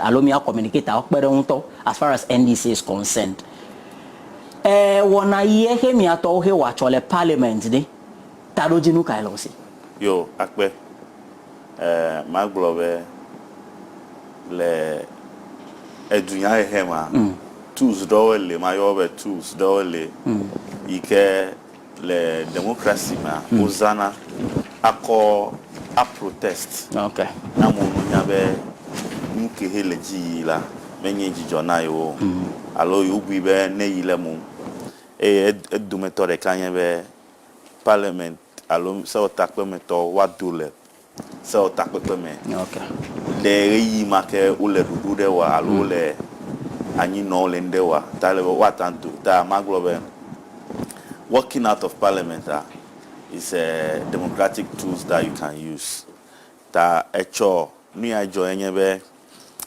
alo mía communicator kpe ɖe ŋutɔ as far as NDC is concerned. E wɔna yie xe mia tɔwo xe wɔ le parliament ɖe taɖodzinu kae le wo si? Yo, akpe. Magblɔ be le edunyahehe ma, tools ɖewo le, mayɔ be tools ɖewo le yi ke le democracy mea wozãna akɔ a protest. Ne amewo nya be nu ke he le dzi yi la menye dzidzɔ na yewo o alo yewo bui be ne yi le mom. Eye edometɔ ɖeka nye be parliament alo sewɔtakpemetɔwo woado le sewɔtakpekpe me. Le ɣeyiɣi ma ke wole ɖoɖo ɖe wɔa alo wole anyinɔ le ŋɖe wɔa ta le be woate do. Ta magblɔ be walking out of parliament is a democratic tools that you can use. Ta etsɔ nu ya dzɔ enye be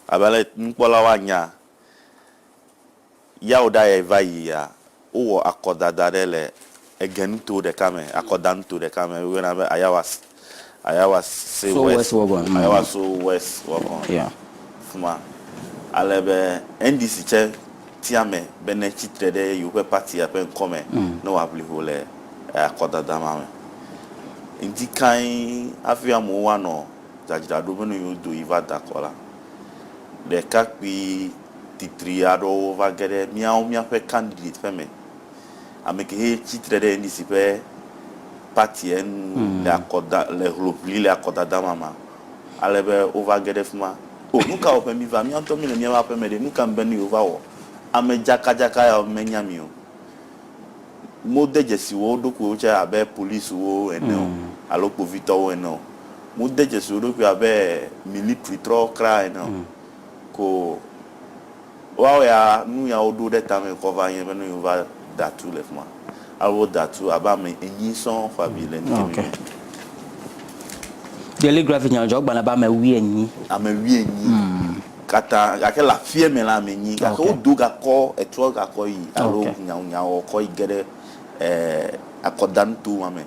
abe ale nukpɔlawo anya yawo ɖa ya va yia wowɔ akɔdada ɖe le egenuto ɖeka me, akɔdanuto ɖeka me woyɔna be Ayawaso So West West Wuogon. Ayawaso West Wuogon. Fuma ale be NDC tse tia me be ne tsitre ɖe yewoƒe partia ƒe ŋkɔme ne woaʋli ho le akɔdada ma me. Ŋdi kae hafi amewo woanɔ dzadzraɖo be ne yewo do yi va da akɔ la, ɖekakpui titri aɖewo va ge ɖe míawo míaƒe candidate ƒe me. Ame ke he tsitre ɖe NDC ƒe partia nu le akɔda le hloʋli le akɔdada ma ma. Ale be wova ge ɖe fi ma. O, nu ka wɔƒe mi va? Mía ŋutɔ mi le míaƒe aƒe me ɖe, nu ka be nu yewo va wɔ? Ame dzakadzaka yawo menya mi o. Mode dzesi wo ɖokuiwo tse abe polisiwo ene o alo kpovitɔwo ene o. Mode dzesi wo ɖokui abe military trɔwo kra ene o. Ko woawo ya nu ya woɖo ɖe tame kɔ va nye be ne yewo va da tu le fi ma. Alo woda tu abe ame enyi sɔŋ xɔ abi le ŋkemi me. Daily Graphic nyadzɔdzɔgbalẽ be ame wuienyi. Ame wuienyi katã gake le afia me la ame enyi gake wodo gakɔ etrɔ gakɔ yi alo hunyahunyawo kɔ yi ge ɖe akɔdanuto ma me.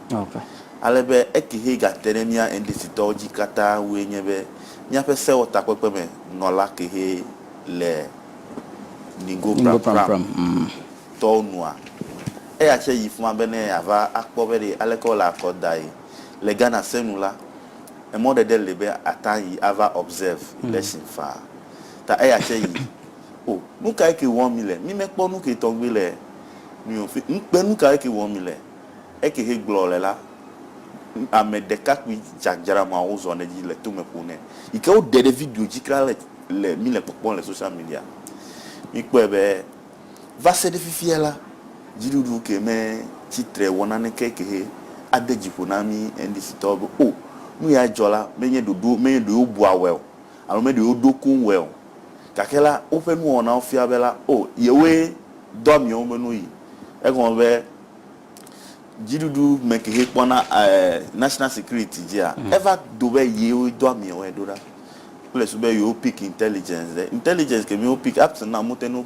Ale be eke he gate ɖe mía NDC tɔwo dzi katã wue nye be míaƒe sewɔtakpekpe me nɔla ke he le Ningo Prampram tɔwo nua, eya tse yi fima be ne yeava akpɔ be ɖe aleke wole akɔ dae. Le Ghana se nu la, emɔɖeɖe li be ata yi ava observe election faa. Ta eya tse yi. O, nu kae ke wɔm mi le? Mi mekpɔ nu ke tɔgbi le nu fi. Ŋukpe nu kae ke wɔm mi le? Eke he gblɔ le la, ame ɖekakpui dzadzra mawo zɔ ɖe edzi le tome ƒom nɛ. Yi ke woɖe ɖe video dzi kra le le mi le kpɔkpɔm le social media. Mi kpɔe be va se ɖe fifia la, dziɖuɖu ke me tsitre wɔ naneke ke he ade dzi ƒo na mi NDC tɔwo be o, nu ya dzɔ la menye ɖoɖo menye ɖe wobua wɔe o alo menye ɖe woɖo koŋ wɔe o. Gake la woƒe nuwɔnawo fia be la o yewoe dɔ amewo be nu yi. Egɔme be dziɖuɖu me ke he kpɔna national security dzia, eva do be yewoe do amewoe ɖo ɖa. Kple su be yewo pick intelligence ɖe. Intelligence ke miwo pick up to now mote ŋu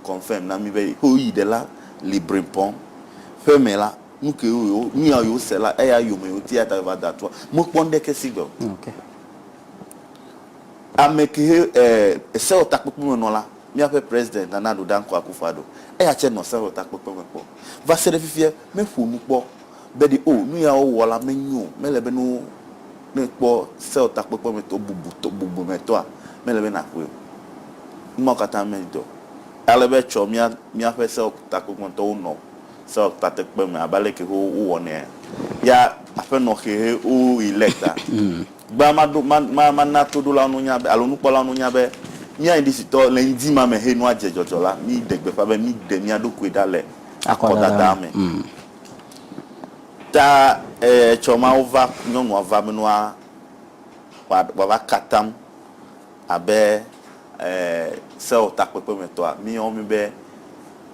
confirm na mi be woyi ɖe la Librempong ƒe me la, nu ke yewo nu ya yewo se la eya yome yewo ti eya ta yewova da tua. Mekpɔ ŋɖeke si gbe o. Ame ke he sewɔtakpekpe me nɔla, míaƒe president Nana Addo Dankwa Akufo-Addo, eya tse nɔ sewɔtakpekpe me kpɔ. Va se ɖe fifia, meƒo nu kpɔ be ɖe o, nu ya wowɔ la menyo o, mele be ne ne ekpɔ sewɔtakpekpe me tɔ bubu tɔ bubu me tɔa, mele be nàƒoe o. Nu mawo katã medɔ. Ale be etsɔ mía míaƒe sewɔtakpekpe me tɔwo nɔ sewɔtakpekpe me abe ale ke wowɔnɛ ya aƒenɔ xexe wo elect-a. Gbã maɖo, ma, ma, mana toɖolawo nunya be, alo nukpɔlawo nunya be, mía NDC-tɔ le ŋdi ma me he nua dze dzɔdzɔ la, mí ɖe gbeƒã be mí ɖe mía ɖokui ɖa le akɔdada me. Ta e, etsɔ ma wova, nyɔnua va be nua wa, wòava ka atam abe e, sewɔtakpekpe me tɔa, mí yɔ mí be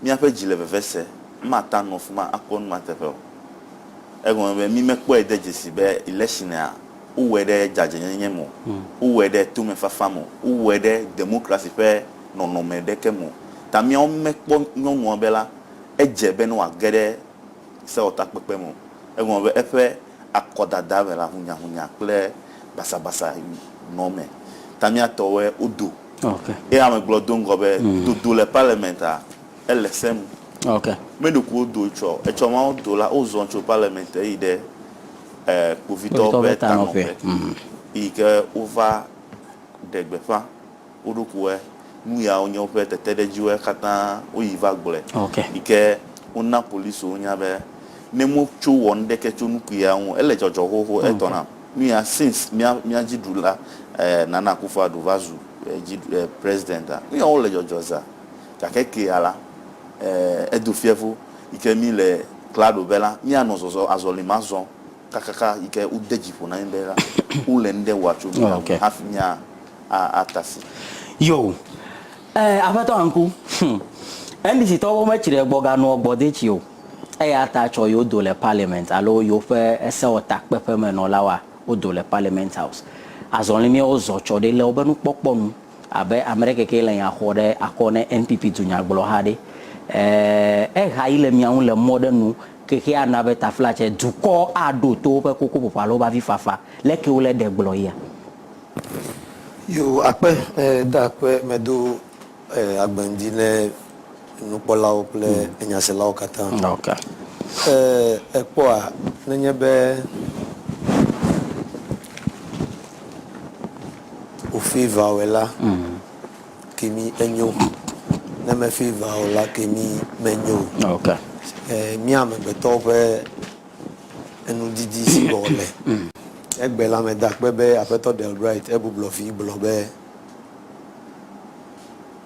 míaƒe dzi le veve se, mata nɔ fima akpɔ nu ma teƒe o. Egɔme be mí mekpɔe de dzesi be election-a wowɔe ɖe dzadzɛnyenye me o, wowɔe ɖe tomefafa me o, wowɔe ɖe democracy ƒe nɔnɔme ɖeke me o. Ta míawo mekpɔ nyɔnua be la edze be ne wòage ɖe sewɔtakpekpe me o. Egɔme be eƒe akɔdada me la hunyahunya kple basabasa nɔ eme. Ta mía tɔwoe wodo. Ok. Eye ame gblɔ do ŋgɔ be dodo le parliament-a, ele se nu. Ok. Me ɖeko wodo tsɔ, etsɔ ma wodo la, wozɔ tso parliament yi ɖe eh, kpovitɔwo ƒe tanɔƒe yi ke wova ɖe gbeƒã wo ɖokuiwoe. Nu yawo nye woƒe teteɖedziwoe katã woyi va gblɔe. Ok. Yi ke wona polisiwo nya be ne motso wɔ nuɖeke tso nukui ya ŋu o, ele dzɔdzɔ xoxo etɔ nam. Nu ya since mía mía dziɖula eh, Nana Akufo-Addo va zu eh, dzi eh, president-a, nu yawo le dzɔdzɔ za. Gake kea la, eh, edo fievo yi ke mí le klalo be la, míanɔ zɔzɔ azɔli ma zɔ kakaka yi ke wode dzi ƒo na mí be la, wole nuɖe wɔa tso mía ŋu hafi mía a atasi. Yo, eh, Aƒetɔ Anku, hmm, NDC tɔwo metsri egbɔ ganɔ gbɔ de tsi o. Eya ta tsɔ yewo do le parliament alo yewoƒe esewɔtakpeƒemenɔlawoa, wodo le parliament house. Azɔli míawo zɔ tsɔ ɖe le wobe nukpɔkpɔ nu abe ame ɖe keke le nya xɔ ɖe akɔ ne NPP dunyagblɔha ɖe. Ɛɛ, eha yi le mia ŋu le mɔ ɖe nu keke ana be taflatse dukɔ aɖo to woƒe kokoƒoƒo alo wobe avifafa. Leke wole ɖe gblɔ yia? Yo akpe, da akpe medo agbeŋdi ne nukpɔlawo kple enyaselawo katã. Okay. Ekpɔa, nenye be wò favor wɔe la, kemi enyo. Ne me favor o la, kemi menyo o. Okay. Mía amegbetɔwo ƒe enudidi si gbɔ wòle. Egbe la, meda akpe be Aƒetɔ Del Bright egbublɔ vi gblɔ be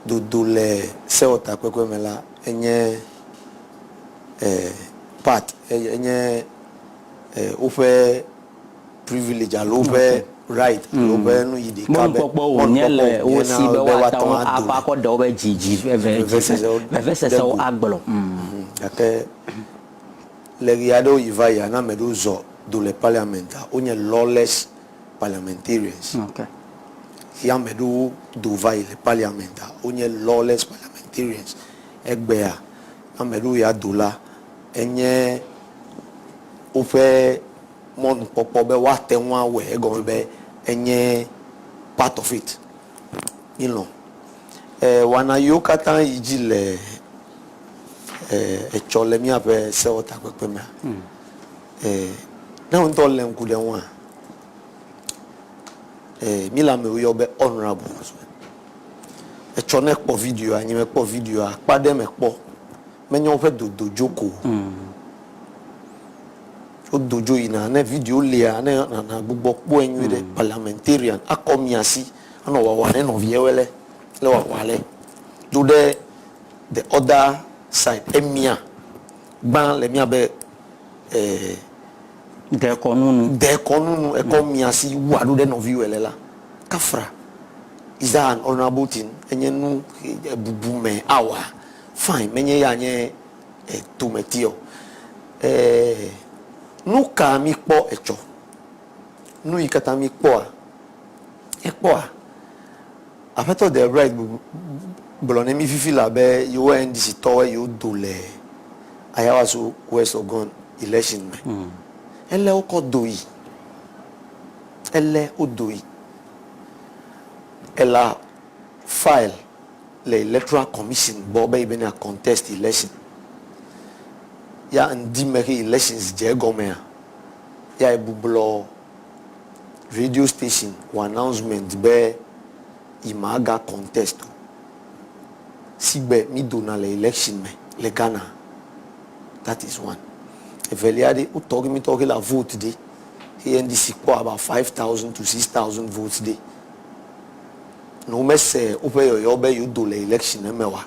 dodo le sewɔtakpekpe me la enye part, enye woƒe privilege alo woƒe right alo woƒe nu yi ɖeka be mɔnukpɔkpɔ wònye le wo si be woate ŋu akɔ akɔ ɖe woƒe dzi dzi vevesesewo agblɔ. Gake Le ɣe aɖewo yi va yia, ne ame ɖewo zɔ do le parliament-a, wonye lawless parliamentarians. Okay. Yi ame ɖewo do va yi le parliament-a, wonye lawless parliamentarians. Egbea, ame ɖewo ya do la, enye woƒe mɔnukpɔkpɔ be woate ŋu awɔe, egɔme be enye part of it. Mílɔ̃. E, wɔna yiwo katã yi dzi le etsɔ le míaƒe sewɔtakpekpe mea, ne wò ŋutɔ lé ŋku ɖe eŋua, mí le ame woyɔ be honourable. Etsɔ ne ekpɔ videoa, nye mekpɔ videoa, akpa ɖe mekpɔ, menye woƒe dodo dzo ko o. Wodo dzo yina, ne video lia, ne nàgbugbɔ kpɔe nyuie ɖe, parliamentarian akɔ miasi anɔ wawa ne nɔviɛwoe lɛ, le wawa lɛ, do ɖe the other side emia gbã le mia be eh, Dekɔnu nu. Dekɔnu nu ekɔ mia si wu aɖo ɖe nɔviwòe le la, kafra is that an honourable thing? Enye nu bubu me awa? Fine, menye ya nye eh, tometi o. Eh, nu ka mi kpɔ etsɔ? Nu yi katã mi kpɔa, ekpɔa? Aƒetɔ The Bright gblɔ ne mí fifi laa be yewo NDC tɔwoe yewo do le Ayawaso West Ogon election me. Ele wokɔ do yi. Ele wodo yi. Ela file le electoral commission gbɔ be yi be nea contest election. Ya ŋdi me xe elections dze egɔmea, ya ebugblɔ radio station wɔ announcement be yi ma ga contest o. Sigbe mi dona le election me le Ghana. That is one. Evelia ɖe, wo tɔ mi tɔ la vote ɖe. Eye NDC kpɔ about 5,000 to 6,000 votes ɖe. Ne wo mese woƒe yɔyɔ be yewo do le election me wa.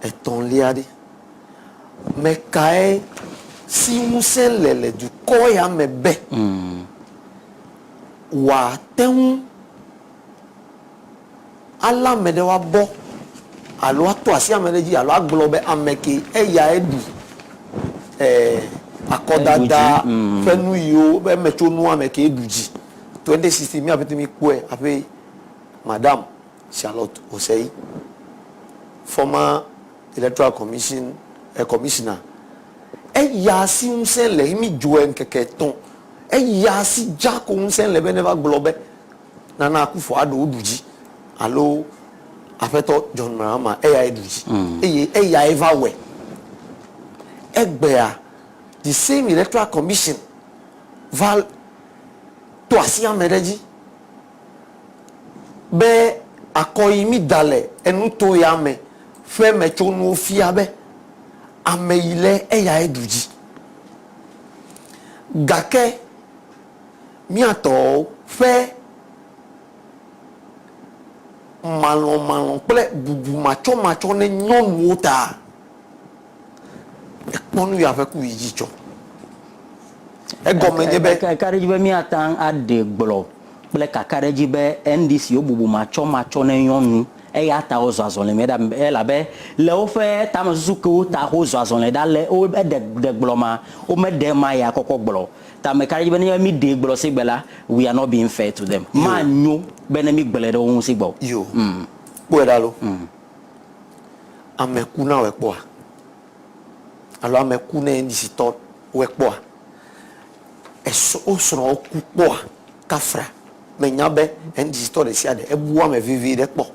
Etɔ̃lia ɖe. Mekae si ŋusẽ le le dukɔ ya me be wòate ŋu alé ame ɖe woabɔ alo ato asi ame ɖe dzi alo agblɔ be ame ke eyae ɖu akɔdada ƒe nu yiwo emetsonua ame kee ɖu dzi. 2016 mía ƒete míkpɔe hafi Madam Charlotte Osei, former Electoral Commission Commissioner, eya si ŋusẽ le mi dzoe ŋkeke etɔ̃, eya si dza ko ŋusẽ le be neva gblɔ be Nana Akufo Addo woɖu dzi. alo Aƒetɔ John Mahama eyae ɖu dzi eye eyae va wɔe. Egbea the same Electoral Commission va to asi ame ɖe dzi be akɔ yi mi da le enuto ya me ƒe metsonuwo fia be ame yi le eyae ɖu dzi. Gake mía tɔwo ƒe malɔ̃malɔ̃ kple bubumatsɔmatsɔ ne nyɔnuwo ta, ekpɔ nu ya ƒe ku yi dzi tsɔ. Egɔme nye be. Eka ɖe edzi be míate ŋu aɖe gblɔ kple kakaɖedzi be NDC wo bubumatsɔmatsɔ ne nyɔnu eya ta wozɔ azɔli me ɖa elabe le woƒe tamesusu kewo ta wozɔ azɔli ɖa le wo eɖe ɖe gblɔ ma womeɖe ema ya kɔkɔ gblɔ o. Ta meka ɖe edzi be nenye be míɖee gblɔ sigbe la, we are not being fair to them. Manyo be ne mígblɔe ɖe wo ŋu sigbe o. Yo. Kpɔe ɖa lo. Ame ku na wòe kpɔa? Alo ame ku ne NDC tɔ wòe kpɔa? Esɔ, wo srɔ̃wo ku kpɔa? Kafra. Menya be NDC tɔ ɖesiaɖe ebu ame vevi ɖe kpɔ.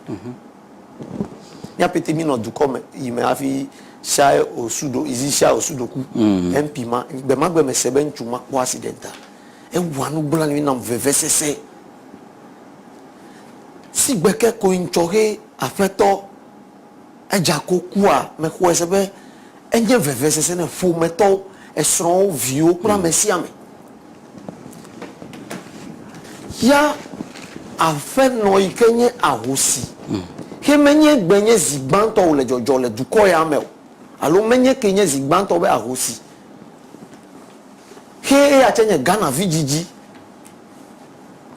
Mía pete mí nɔ dukɔ me yi me hafi Shai Osudo, Izzi Shai Osudo ku. MP ma, gbemagbe me se be ŋutsu ma kpɔ accident a, ewɔa nublanui nam vevesese. Sigbe ke koe ŋtsɔ he aƒetɔ Edzako kua, mexɔe se be enye vevesese ne ƒometɔwo, esrɔ̃wo, viwo kple ame sia ame. Ya aƒenɔ yi ke nye ahosi, ke menye egbe nye zi gbãtɔ wòle dzɔdzɔ le dukɔ ya me o, alo menye ke nye zi gbãtɔ be ahosi, ke eya tse nye Ghana vidzidzi.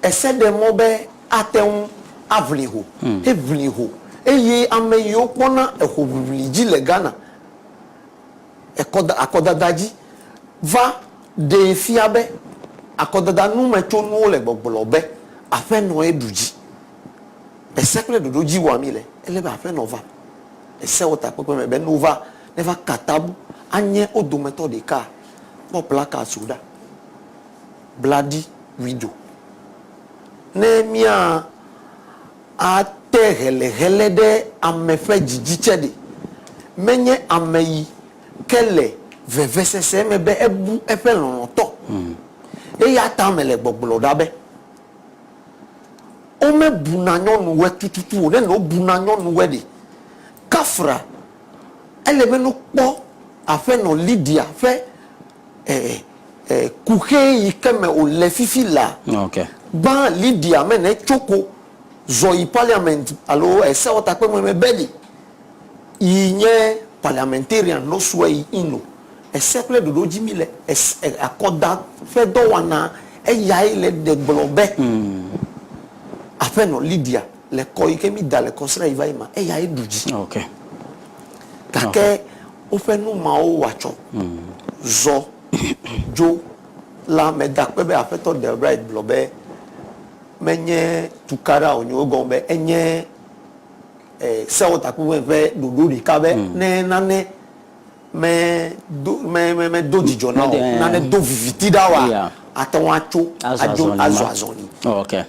Ese ɖe mɔ be ate ŋu aʋli ho, heʋli ho, eye ame yiwo kpɔna ehoʋiʋli dzi le Ghana, ekɔda, akɔdada dzi va ɖee fia be akɔdada numetsonuwo le gbɔgblɔ be aƒenɔe ɖu dzi. Ese kple ɖoɖo dzi wɔa mí le. Ele be aƒenɔ va esewɔtakpekpe me be ne wova, neva ka tabu anye wo dometɔ ɖeka. Kpɔ plakads wo ɖa. Bloody widow. Ne mía ate helehele ɖe ame ƒe dzidzi tsɛ ɖe, menye ame yi ke le vevesese me be ebu eƒe lɔlɔ̃tɔ. Eya ta mele gbɔgblɔ ɖa be, womebuna nyɔnuwɔe tututu o. Ne wobuna nyɔnuwɔe ɖe, kafra ele be nokpɔ aƒenɔ Lydia ƒe kuxi yi ke me wòle fifi lea, gbã Lydia me ne tso ko zɔ yi parliament alo esewɔtakpekpe me be ɖi yi nye parliamentarian no sue yi in o. Ese kple ɖoɖo dzi mi le akɔda ƒe dɔwana eyae le ɖe gblɔ be aƒenɔ Lydia le kɔ yi ke mi da le kɔsra yi va yi ma eyae ɖu dzi. Gake woƒe nu mawo woatsɔ zɔ dzo la, meda akpe be Aƒetɔ Delbright gblɔ be menye tukaɖa wònye o, egɔme be enye sewɔtakpekpe ƒe ɖoɖo ɖeka be ne nane medo me me medo dzidzɔ na wò, nane do viviti ɖa oa, ate ŋu atso adzo azɔ azɔli. Okay.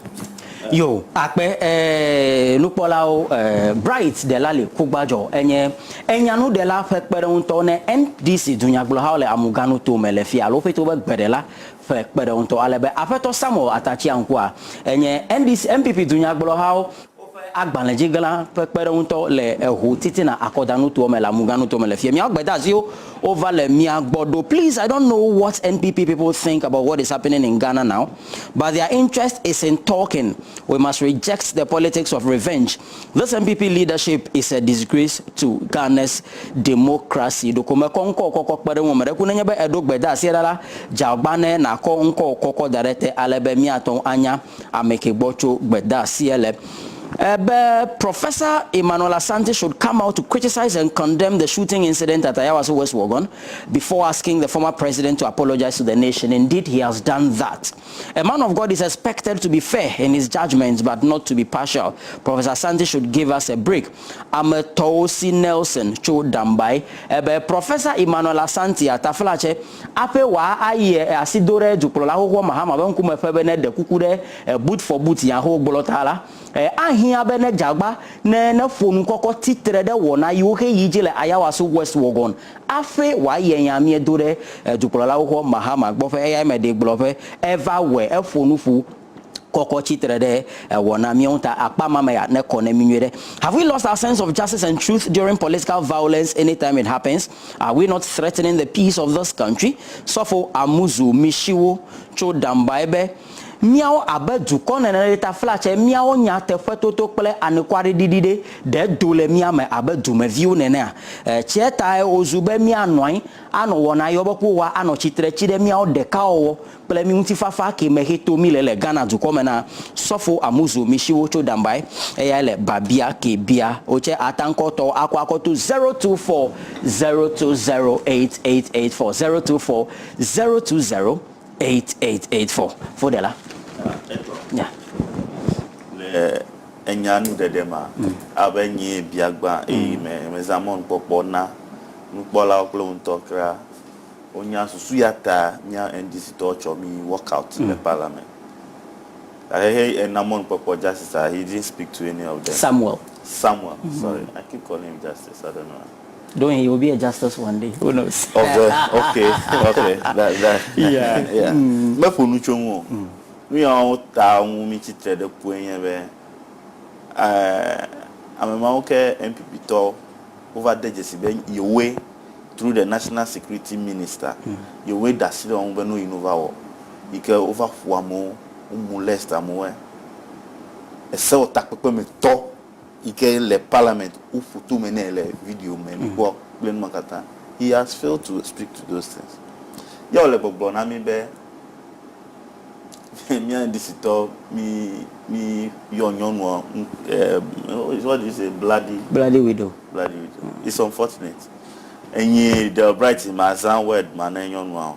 Yo, akpe eh, nukpɔlawo eh, Bright Delali Kugbadzɔ enye enyanuɖela ƒe kpeɖeŋutɔ ne NDC dunyagblɔhawo le Amuganuto me le fia alo woƒe to be gbeɖela ƒe kpeɖeŋutɔ ale be Aƒetɔ Samuel Atatsiaŋkua enye NDC NPP dunyagblɔhawo woƒe agbalẽdziglã ƒe kpeɖeŋutɔ le eho titina akɔdanutoa me le Amuganuto me le fia. Miawo gbedeasiwo wova le mia gbɔ ɖo. Please, I don't know what NPP people think about what is happening in Ghana now, but their interest is in talking. We must reject the politics of revenge. This NPP leadership is a disgrace to Ghana's democracy. Ɖeko mekɔ ŋkɔ kɔkɔ kpe ɖe ŋu me ɖe ku nenye be eɖo gbedeasia ɖa la, dze agba ne nàkɔ ŋkɔ kɔkɔ da ɖe te ale be míate ŋu anya ame ke gbɔ tso gbedeasia le. Ebe Professor Emmanuel Asante should come out to criticize and condemn the shooting incident at Ayawaso West Wuogon before asking the former president to apologize to the nation. Indeed, he has done that. A man of God is expected to be fair in his judgments but not to be partial. Professor Asante should give us a break. Ame Tɔwosi Nelson tso Dambai. Ebe Professor Emmanuel Asante ataflatse aƒe wòa ayi asi do ɖe dukplɔla xoxoa Mahama ƒe ŋkume ƒe be ne ɖe kuku ɖe boot for boot nya xoxo gblɔ ta la, ahiã. Ehiã be ne dzagba ne ne ƒo nu kɔkɔ tsitre ɖe wɔna yiwo xe yi dzi le Ayawaso West Wuogon afe wòayi enya mie do ɖe dukplɔlawo xɔ Mahama gbɔ ƒe eyae me ɖe gblɔ ƒe eva wɔe eƒo nu ƒu kɔkɔ tsitre ɖe wɔna mía ŋu ta akpa ma me ya ne kɔ ne mí nyuie ɖe. Have we lost our sense of justice and truth during political violence anytime it happens? Are we not threatening the peace of this country? Sɔfo Amuzu Mishiwo tso Dambae be, Míawo abe dukɔ nene ɖe taflatse míawo nyateƒetoto kple anukwareɖiɖi ɖe ɖe do le mía me abe dumeviwo nenea? Tsia tae wòzu be míanɔ anyi anɔ wɔna yɔ be ku wa anɔ tsitre tsi ɖe míawo ɖekawɔwɔ kple mí ŋutifafa ke me xe to míle le Ghana dukɔ me na Sɔfo Amuzu Mishiwo tso Dambae. Eyae le babia ke bia wo tse ataŋkɔ tɔwo akɔ akɔ to 024 020 8884 024 020 8884 Fo ɖe la. Yeah. Le enya nuɖeɖe ma, abe nyee bia gbã eye me mezã mɔnukpɔkpɔ na nukpɔlawo kple wo ŋutɔ kura wonya susu ya ta mía NDC tɔwo tsɔ mí walk out le parliament. Gake he ena mɔnukpɔkpɔ Justice a, he didn't speak to any of them. Samuel. Samuel, sorry, I keep calling him Justice, I don't know why. Don't he will be a justice one day, who knows? Of the, okay, okay, that, that, Yeah. yeah. Meƒo nu tso ŋu o. Nu yawo ta ŋu mi tsitre ɖe kpoe nye be, eh, ame mawo ke NPP tɔwo wova de dzesi be yewoe through the national security minister, yewoe da asi ɖe wo ŋu be no yi no va wɔ. Yi ke wova ƒo amewo, wo molest amewoe. Esewɔtakpekpe me tɔ yi ke le parliament woƒo tome nɛ le video me mikpɔ kple numa katã. He has failed to speak to those things. Ya wòle gbɔgblɔ na mi be mía NDC tɔ mi mi yɔ nyɔnua eh, what do you say bloody Bloody widow. bloody widow. It's unfortunate. Enyi Del Bright ma zã word ma ne nyɔnua o.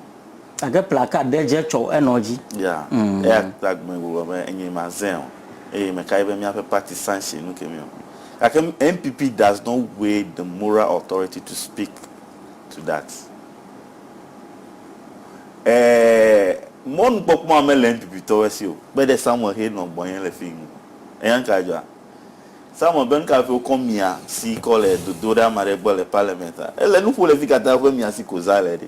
Gake placard ɖe dze tsɔ enɔ dzi. Yeah. Eya ta megblɔ be enyi ma zãe o. Eye meka ye be míaƒe party sanction nu kemi o. Gake NPP does not weigh the moral authority to speak to that. Eh, mɔnukpɔkpɔ ma mele NPP tɔwo si o. Kpe ɖe Samuel he nɔ gbɔnye le fi ŋu. Eya ŋka dzɔa? Samuel be nuka hafi wokɔ mia si kɔ le dodo ɖe ame aɖe gbɔ le parliament a? Ele nu ƒo le fi katã woƒe mia si ko zã le ɖi.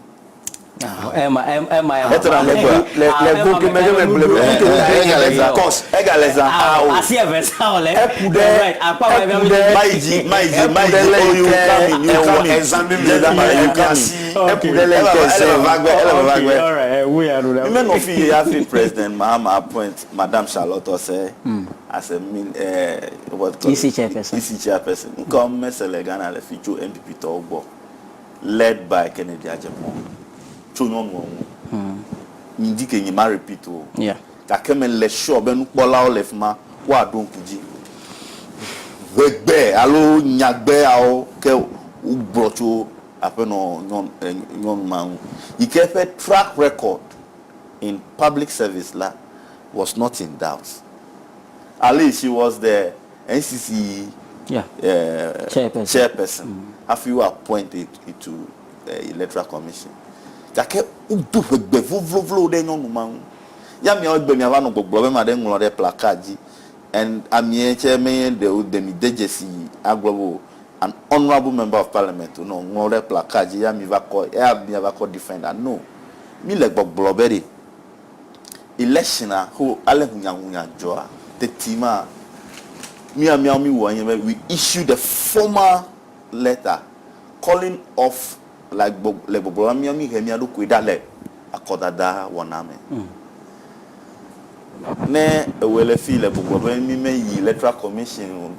Ema ema ya. Etrɔ ame gbɔa? Le le go ke me ke me gblɔe be nu ke wo be nye be because Egale zã. Ao. Asi eve zã wòle. Eku ɖe Right. Akpa eku ɖe Mayi dzi, mayi dzi, eku mayi ɖe dzi. le Oh, yi you ke coming, you ewɔ coming. ezã mi mi la Gentleman, you mia coming. si eku ɖe le yi ke Ele eze. vava gbe, ele vava gbe. All right. We are Mi menɔ fi ye hafi President Mahama appoint Madam Charlotte Osei as a min, eh, what call EC it? chairperson. EC chairperson. Ŋkɔ mese le Ghana le fi tso NPP tɔwo gbɔ led by Kennedy Agyapong tso nyɔnuwo ŋu. Ŋdi ke nye ma repeat o. Yeah. Gake mele sure be nukpɔlawo le fi ma woaɖo ŋku dzi. Ʋegbe alo nyagbeawo ke wogblɔ tso aƒenɔ nyɔnu nyɔnu ma ŋu yi ke eƒe track record in public service la was not in doubt. At least she was the NCC Yeah. uh, Chairperson. chairperson hafi wo appoint it to electoral commission. Gake wodo ʋegbe vlovlovlo ɖe nyɔnu ma ŋu. Ya miawo egbe miava nɔ gbɔgblɔ be maɖe ŋlɔ ɖe placard dzi and amie tse menye ɖe wo de mi de dzesi agblɔ be o an honourable member of parliament wonɔ ŋlɔ ɖe placard dzi ya mi va kɔ ya miava kɔ defend a no. Mi le gbɔgblɔ be ɖe election a ho ale hunyahunya dzɔa teti ma mia miawo mi wɔ nye be we issue the formal letter calling off like gbɔ le gbɔgblɔ be miawo mi he mia ɖokui ɖa le akɔdada wɔna me. Ne ewɔe le fi le gbɔgblɔ be mi me yi electoral commission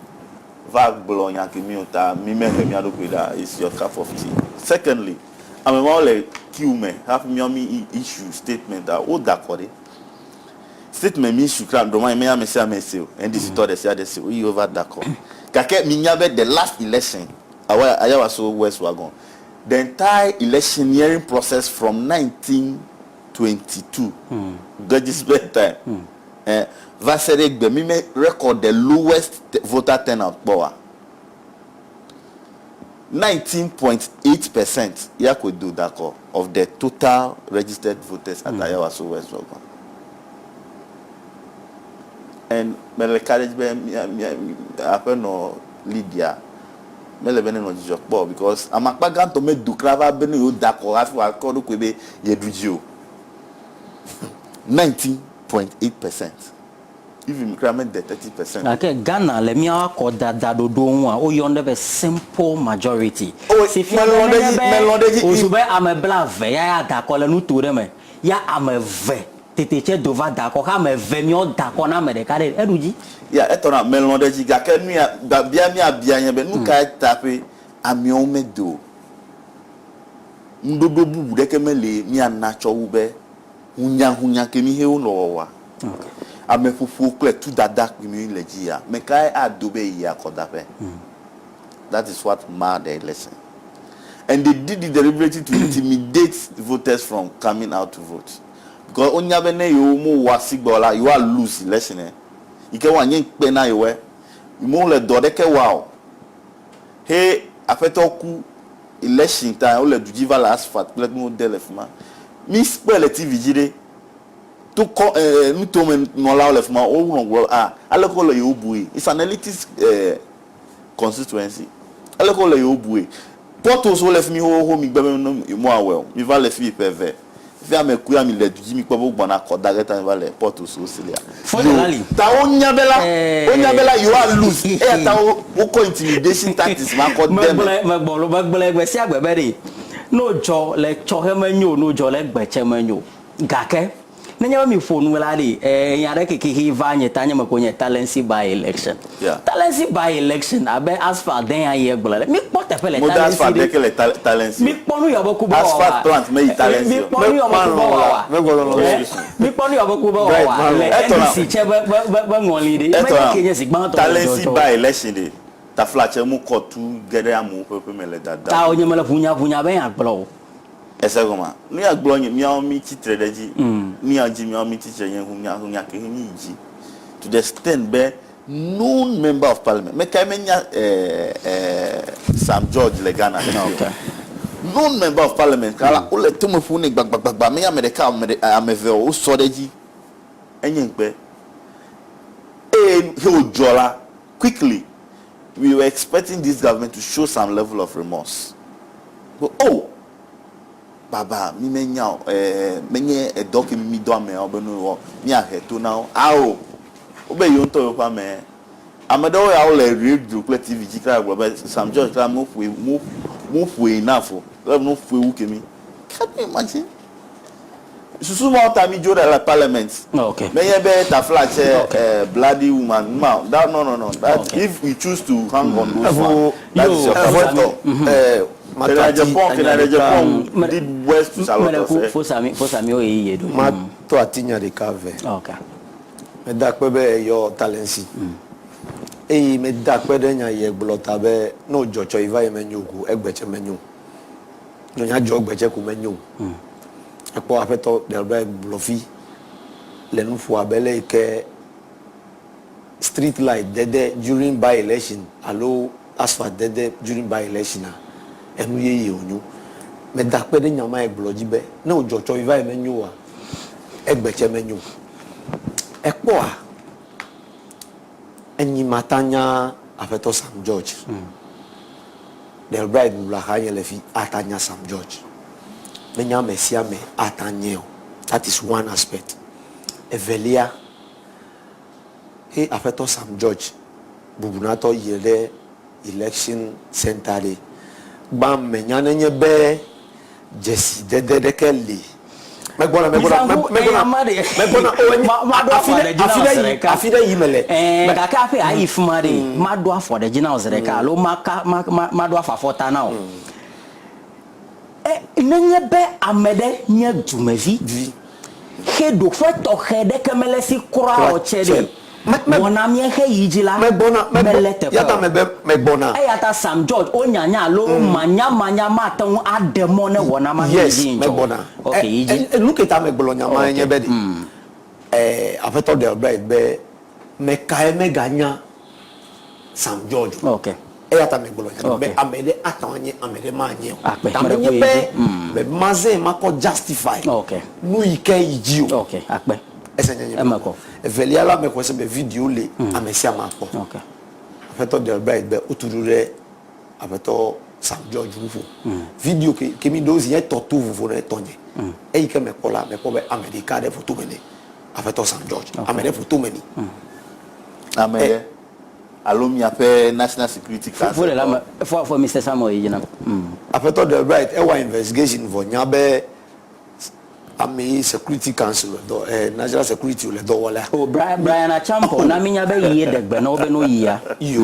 va gblɔ nya ke mi o ta mi me he mia ɖokui ɖa is your cup of tea. Secondly, ame mawo le queue me hafi miawo mi issue statement a wo da kɔ ɖe. Statement mi issue kura ɖo ma menye ame sia ame se o. NDC tɔ ɖe sia ɖe se o eye wova da kɔ. Gake mi nya be the last election awa Ayawaso West Wuogon the entire electioneering process from 1922 Guggisberg time eh, va se ɖe egbe mi me record the lowest voter turnout kpɔ oa? 19.8 percent ya koe do da kɔ of the total registered voters at Ayawaso West Wuogon. And mele ka ɖe edzi be mía, mía, aƒenɔ Lydia mele be nenɔ dzidzɔ kpɔ o because ame akpa gãtɔ medo kura va be ne yewoda akɔ hafi wòakɔ eɖokui be yeɖu dzi o. 19.8%. Even kura mede 30%. Gake Ghana le míawo akɔdada ɖoɖo ŋua, woyɔnɛ ɖe be simple majority. Oh, Si fia be melɔ̃ ɖe nenye edzi, be melɔ̃ ɖe edzi. wòzu be ame blave ya ya da akɔ le nuto ɖe me, ya ame eve tete tse do va da akɔ, xe ame eve míawo da akɔ na ame ɖeka ɖe, eɖu dzi. Ya, etɔ na, melɔ̃ ɖe edzi gake nu ya, biabia míabia nye be, nu kae ta ƒe ameawo medo o? Ŋuɖoɖo bubu ɖeke meli míana tsɔ wu be Hunyahunya ke mi he wo nɔ wɔwɔa? Ameƒoƒo kple tudada kpi mi le dzi ya, mekae ado be yi akɔdaƒe? That is what marred the election. And they did it deliberately to intimidate voters from coming out to vote. Because wonya be ne yewo mo wɔ asigbe o la, yewoa lose election yi ke woanye ŋkpe na yewoe. Mo le dɔ ɖeke wɔa o. He aƒetɔ ku election ta wole du dzi va le asphalt kple nuwo de le fima. Mi kpɔe le TV dzi ɖe. To kɔ eh, nutome nɔlawo le fima wo nɔ gblɔ ah aleke wole yewo bui. It's an elitist eh, constituency. Aleke wole yewo bui. Potholes wo le fimi xoxoxo mi gbe be no mo awɔe o. Mi va le fimi ƒe eve. Fi ame ku ya mi le du dzi mi kpɔ be wo gbɔna akɔ da ge ta mi va le potholes wo si lia. Fɔ de la li. Ta wo nya be la, wo nya be la yewoa lose eya ta wo wokɔ intimidation tactics ma kɔ de eme. Megblɔe, megbɔlo, megblɔe gbe sia gbe be ɖe ne wodzɔ le tsɔxe menyo o, ne wodzɔ le egbe tse menyo o. Gake nenye be mi ƒo nu la ɖe, enya ɖe ke xexi va nye ta nye me ko nye Talensi by election. Yeah. Talensi by election abe asphalt den ya ye gblɔ le. Mi kpɔ teƒe le Mo de Talensi asphalt ɖe. ɖeke le Talensi o. Mi kpɔ nu yɔ be ku be Asphalt wawa. plant me yi Talensi Mi o. kpɔ nu yɔ be ku be wawa. Megblɔ Mi kpɔ nu yɔ be ku be Bright wawa man. le Etɔ na- NDC tse be be be be ŋɔli ɖe. Etɔ Menye na ke nye zi gbãtɔ le Talensi dzɔdzɔ. by election ɖe. Taflatse mo kɔ tu ge ɖe amewo ƒe ƒeme le dada. Ta nye mele ʋunyaʋunya be nya gblɔ o. Ese gɔmea? Nu ya gblɔ nye míawo mí tsitre ɖe edzi. Nu ya dzi míawo mí tsitre nye ʋunyaʋunya ke mí yi dzi. To the extent be known member of parliament, mekae menya eh, eh, Sam George le Ghana le fi o. Known member of parliament kala wole tome ƒom nɛ gbagbagbagba, menye ame ɖeka ame ɖe, ame eve o, wosɔ ɖe edzi. Enye ŋukpe. Eye he wòdzɔ la, quickly, we were expecting this government to show some level of remorse. But oh, baba, mi menya o, eh, menye edɔ ke mi dɔ ameawo be no wɔ, miahe to na wo. Ao, wobe yewo ŋutɔ yewoƒe ame. Ame ɖewo ya wole radio kple TV dzi kura gblɔ be Sam George kura moƒoe, mo, moƒoe enough o. Ele be noƒoe wu kemi. Can you imagine? Susu mawo ta mi dzo ɖe le parliament. Okay. Menye be taflatse Okay. eh, bloody woman ma that no no no that Okay. if you choose to hang on those Evo- one that is your Yo, cup of Evo- tea. Matɔ Kennedy Agyapong ati Kennedy nya ɖeka. Agyapong did worse to Charlotte Mele ku Osei. fosami fosami wo ɣeyiɣi ɖo. Matɔ ati nya ɖeka vɛ. Okay. Meda akpe be eyɔ Talensi. Eye meda akpe ɖe nya yi egblɔ ta be ne wodzɔ tsɔ yi va yi menyo ko egbe tse menyo. Ne nya dzɔ egbe tse ko menyo. Ekpɔ aƒetɔ ɖe gblɔ fi le nu ƒo abe le yi ke street light dede during by election alo asphalt dede during by election a enu yeye wònyo. Meda akpe ɖe nya ma yi gblɔ dzi be ne wodzɔ tsɔ yi va yi menyo oa, egbe tse menyo. Ekpɔa enyi mata nya aƒetɔ Sam George. Del Bright gblɔ axa nye le fi ata nya Sam George. Menye ame sia ame ata nye o. That is one aspect. Evelia, he aƒetɔ Sam George bubunatɔ yi ɖe election center ɖe. Gbã menya nenye be dzesi dede ɖeke li. Megbɔna, megbɔna, megbɔna, megbɔna, o enye, afi ɖe, afi ɖe yi, afi ɖe yi mele. Ɛɛ, gake hafi ayi fi ma ɖe, maɖo afɔ ɖe dzi na wò zi ɖeka alo maka, ma, ma, maɖo afɔ afɔta na wò. E, nenye be ame ɖe nye dumevi, xe ɖoƒe tɔxɛ ɖeke mele esi kura o tse ɖe, wɔna míexe yi dzi la, mele teƒe o. Eyata Sam George wo nyanya alo manyamanya mate ŋu aɖe mɔ ne wɔna ma ne yi dzi ŋtsɔ o. Ok, yi dzi. Nu ke ta megblɔ nya ma nye be ɖe, Aƒetɔ Delbert be, mekae meganya Sam George o. Ok. Eya ta megblɔ nya ɖe be Ok. ame ɖe ate ŋu anye, ame ɖe manye o. Akpe. Ta Meɖe menye ku yi be dzi. me mazẽ makɔ justify Ok. nu yi ke yi dzi o. Ok, akpe. Ese nye nye Eme kɔ. Evelia la mexɔe se be video le ame sia ame akpɔ. Ok. Aƒetɔ Delbright be wotu ɖo ɖe Aƒetɔ Sam George ŋu ƒo. Video ke ke mi ɖo zi nye tɔ to vovo ne tɔnye. Eyi ke mekpɔ la, mekpɔ be ame ɖeka ɖe ƒo tome ne Aƒetɔ Sam George. Ame ɖe ƒo tome ni. Ame ɖe alo miaƒe National Security Council Fo le la tɔ. me, fo fo Mister Samuel yi dzi nam. Aƒetɔ Delbright ewɔ investigation vɔ nya be Ame yi security council le dɔ eh, national security le dɔ wɔ lea. O Brian, Brian Acheampong, na mi nya be yie ɖe gbe na wo be no yia. Yo.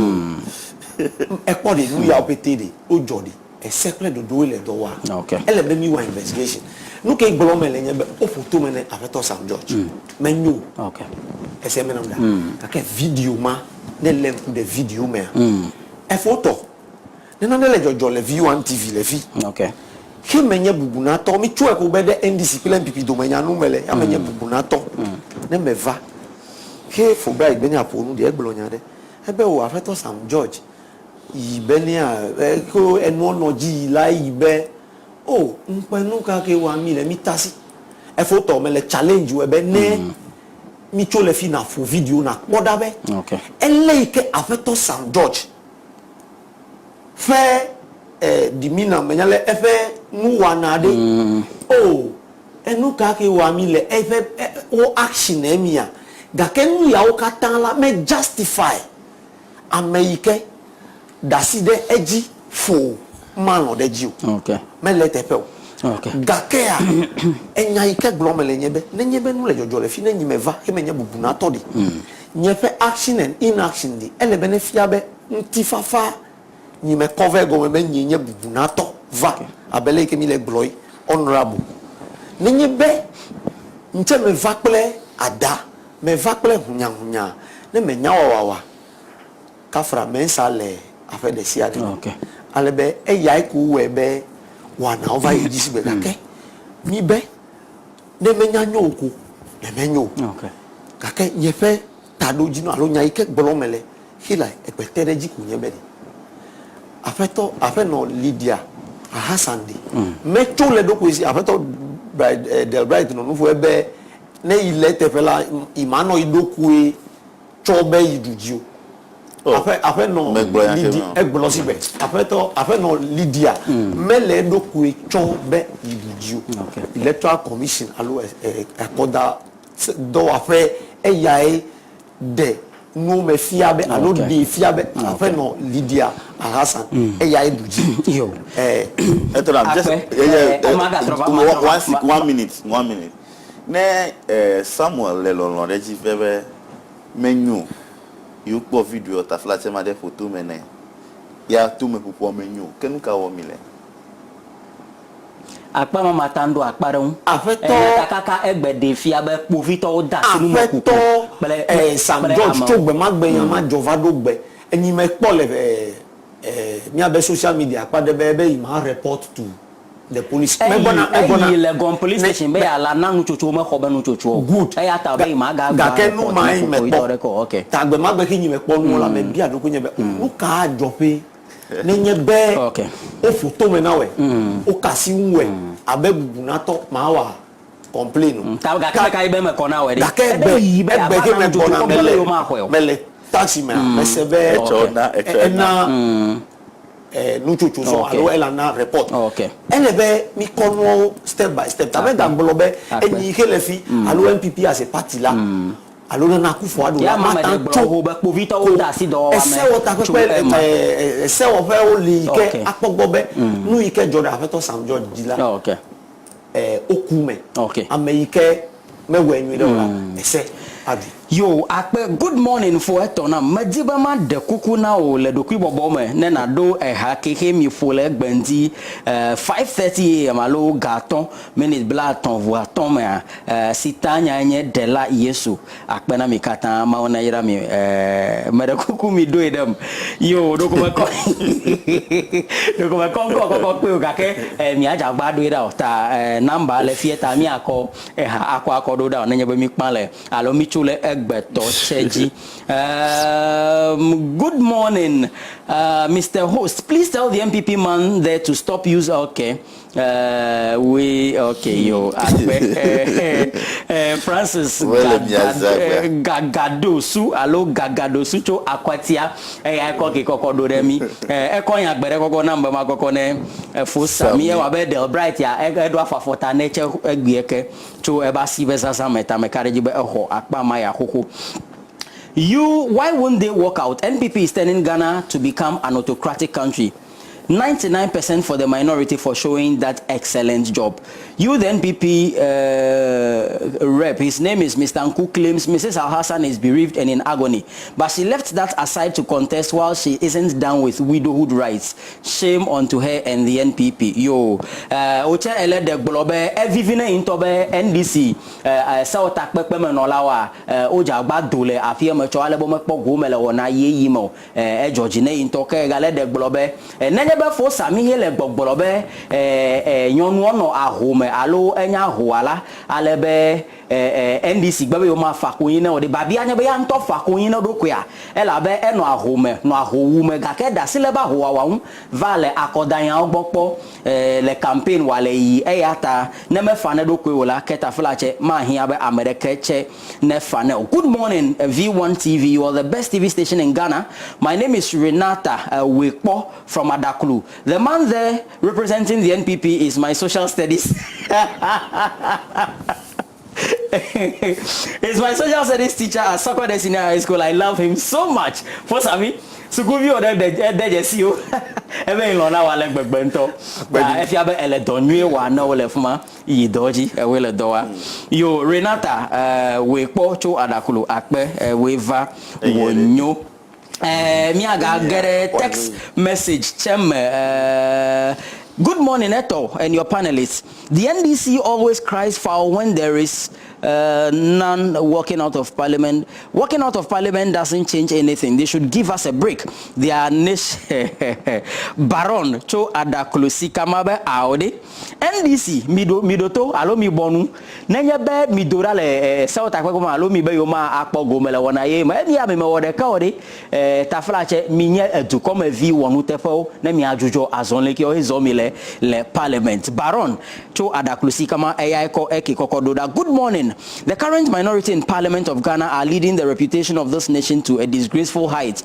Ekpɔ ɖe nu yawo pete ɖe wo dzɔ ɖe ese kple ɖoɖowoe le dɔ wɔa. Ok. Ele be mi wɔ investigation. Nu ke gblɔ me le nye be wo ƒo tome ne aƒetɔ Sam George. Me nyo o. Ok. Ese me nam ɖa. Gake video ma ne le ŋku ɖe video mea. Efo tɔ. Ne nane le dzɔdzɔ le V1 TV le fi. Ok. Xe me nye bubunatɔ, mi tsɔe ko be ɖe NDC kple NPP dome nya nu me le, ya me nye bubunatɔ. Ne me va, xe Fulbright be ne aƒo nu ɖe, egblɔ nya ɖe. Ebe o aƒetɔ Sam George yi be nea, ko enuɔ nɔ dzi yi la eyi be, o ŋkpe nu ka ke wa mi le, mi tasi. Efo tɔ me le challenge wɔ be ne mi tso le fi na ƒo video na kpɔ ɖa be, ele yi ke aƒetɔ Sam George ƒe eh, demeanor, menya le eƒe nuwɔna ɖe. Mm. Oh, enu ka ke wɔa mi le eƒe wo action emia. Gake nu yawo katã la me justify ame yi ke da asi ɖe edzi fo malɔ̃ ɖe edzi o. Okay. Mele eteƒe o. Okay. Gakea, enya yi ke gblɔm mele nye be, nenye be nu le dzɔdzɔ le fi ne nyi meva he menye bubunatɔ ɖi. Mm. Nye ƒe action and inaction ɖi, ele be nefia be ŋutifafa nyi me kɔ vɛ gɔme be nyee nye bubunatɔ va abe le yi ke mi le gblɔe, honourable. Nenye be ŋtse me va kple ada, me va kple hunyahunya, ne me nya wawawa, kafra mensa le aƒe ɖe sia ɖe me. Ale be eyae ko wɔe be wɔnawo va yi dzi sigbe gake mi be ne menya nyo o ko, ne menyo o. Gake nye ƒe taɖodzinu alo nya yi ke gblɔm mele Hillel egbe te ɖe edzi ko nye be ɖe Aƒetɔ, Aƒenɔ Lydia Ahasan ɖi. Metso le eɖokui si, Aƒetɔ Bright, Del Bright nɔ nu ƒom be ne yi le eteƒe la, yi manɔ yi ɖokui tsɔ be yi ɖu dzi o. Oh, Aƒe, Aƒenɔ megblɔ nya ke Lydia, mea. egblɔ si be, Aƒetɔ, Aƒenɔ Lydia mele eɖokui tsɔ be yi ɖu dzi o. Okay. Electoral Commission alo akɔda dɔwɔƒe eyae ɖe nuwo me fia be alo ɖee fia be aƒenɔ Lydia Alhassan eyae ɖu dzi. Yo. Eh. Etɔ just Akpe. yeah, yeah, Eh, ama gatrɔ va, ama trɔ va. one, one minute, one minute. Ne eh, Samuel le lɔlɔ̃ ɖe dzi vɛ be menyo yewo kpɔ video taflatse ma ɖe ƒo tome nɛ ya tome ƒoƒoa menyo ke nu ka wɔ mi le? Akpa ma mata ŋu ɖo akpa ɖe ŋu. Aƒetɔ. Nyatakaka egbe ɖee fia be kpovitɔwo de asi numekuku Aƒetɔ kple eh, Sam kple George amewo. tso gbemagbe nya ma dzɔ va ɖo gbe enyi me kpɔ le eh, eh, miabe social media akpa ɖe be ebe yi ma report to the police. Eyi Megbɔna megbɔna eyi le Gɔn police ne station be me yeala na nutsotso mexɔ be nutsotso o. Good. Eya ta be Ga yi ma ga gba gake nu report ma na ye me kpovitɔ kpɔ. ɖeke o. Ok. Ta gbemagbe ke nyi me kpɔ nuwo la me bia ɖokuinye be nu ka adzɔ ƒe Nenye be woƒo tome na wòe, woka asi ŋuwòe abe bubunatɔ mawa complain o. Gake egbe, egbe ke megbɔna mele, mele taxi mea, mese be ena nutsotso zɔ alo ela na report. Ele be mikɔ nuawo step by step. Ta megagblɔ be enyi xe le fi alo NPP as a party la, alo nana Akufo Addo la mate ŋu tso ko esewɔtakpekpe esewɔƒewo li yi ke akpɔ gbɔ be nu yi ke dzɔ ɖe Aƒetɔ Sam George dzi la woku me. Ame yi ke mewɔe nyuiɖe o la ese aɖui. Yo akpe good morning fo etɔ nam medi be ma ɖe kuku na wò le ɖokuibɔbɔ me ne na ɖo eha kexe mi ƒo le egbe ŋdi 5:30 am alo ga atɔ̃ minit blaetɔ̃ ʋu atɔ̃ mea si ta nyae nye Ɖela Yesu. Akpe na mi katã. Mawu nayra mi. E, meɖe kuku mi ɖoe ɖem. Yo, ɖeko mekɔ, ɖeko mekɔ ŋkɔ kɔkɔ kpee o gake e, miadze agba ɖoe ɖa o. Ta e, namba le fie ta miakɔ eha akɔ akɔ ɖo ɖa o nenye be mikpã le alo mitso le egbetɔ tsɛ dzi. Um, good morning, uh, Mr. Host. Please tell the MPP man there to stop use. Okay. Eh, oui, ok, yo, akpe. Eh, Francis Wele mia zagbe. Gagadosu alo Gagadosu tso Akwatia eya ekɔ ke kɔkɔ ɖo ɖe mi. Eh, ekɔ nya gbe ɖe kɔkɔ nam be makɔkɔ ne fo Sami. Ewɔ abe Delbright ya eɖo afɔ afɔta ne tse egbea ke tso ebe asi be zazã me ta meka ɖe edzi be exɔ akpa ma ya xoxo. You, why won't they walk out? NPP is turning Ghana to become an autocratic country. 99% for the minority for showing that excellent job. You, the NPP rep, his name is Mr. Nku, claims Mrs. Alhassan is bereaved and in agony. But she left that aside to contest while she isn't done with widowhood rights. Shame unto her and the NPP. Yo, wotse ele ɖe gblɔ be evivi ne ŋutɔ be NDC sewɔtakpekpemenɔlawoa wodze agba do le aƒea me tsɔ ale be womekpɔ gome le wɔna yeye me o. Edzɔ dzi ne yi ŋutɔ. Ke egale ɖe gblɔ be, Nenye be Fosa mihe le gbɔgblɔ be nyɔnuɔ nɔ ahome alo enye ahoa la, ale be NDC gbe be yewomafa konyi ne o ɖe, biabia nye be ya ŋutɔ fa konyi ne eɖokuia? Elabe enɔ ahome, nɔ ahowu me gake eɖe asi le eƒe ahowawa ŋu va le akɔdanyawo gbɔ kpɔ le campaign wa le yiyi. Eyata ne mefa ne eɖokui o la, ke taflatse mahiã be ame ɖeke tse nefa ne o. Good morning V1 TV, you are the best TV station in Ghana. My name is Renata Wekpo from Adaklu. The man there representing the NPP is my social studies. He's my social studies teacher at Sokode Senior High School. I love him so much. For Sami, sukuvi wo ɖe de dzesi wo. Ebe yi lɔ̃ na wo ale gbegbe ŋutɔ. Efia be ele dɔ nyuie wɔa ne wole fi ma. Yi dɔ dzi, ewoe le dɔ wa. Yo Renata, wòe kpɔ tso aɖaklo akpe, ewoe va wò nyo. Míaga ge ɖe text message tsɛ me. Good morning Eto and your panelists. The NDC always cries foul when there is none walking out of parliament. Walking out of parliament doesn't change anything. They should give us a break. Their nation Baron tso aɖaklo sika ma be ao ɖe. NDC, miɖo, miɖo to alo mibɔ nu. Nenye be mido ɖa le sewɔtakpekpe me alo mibe yewoma akpɔ gome le wɔna ye me, emia mi mewɔ ɖeke o ɖe. E, taflatse, minye edukɔmevi wɔnuteƒewo ne miadzudzɔ azɔli kewo hezɔ mi le le parliament. Baron tso aɖaklusi kama eyae kɔ eke kɔkɔ ɖo ɖa. Good morning. The current minority in parliament of Ghana are leading the reputation of this nation to a disgraceful height.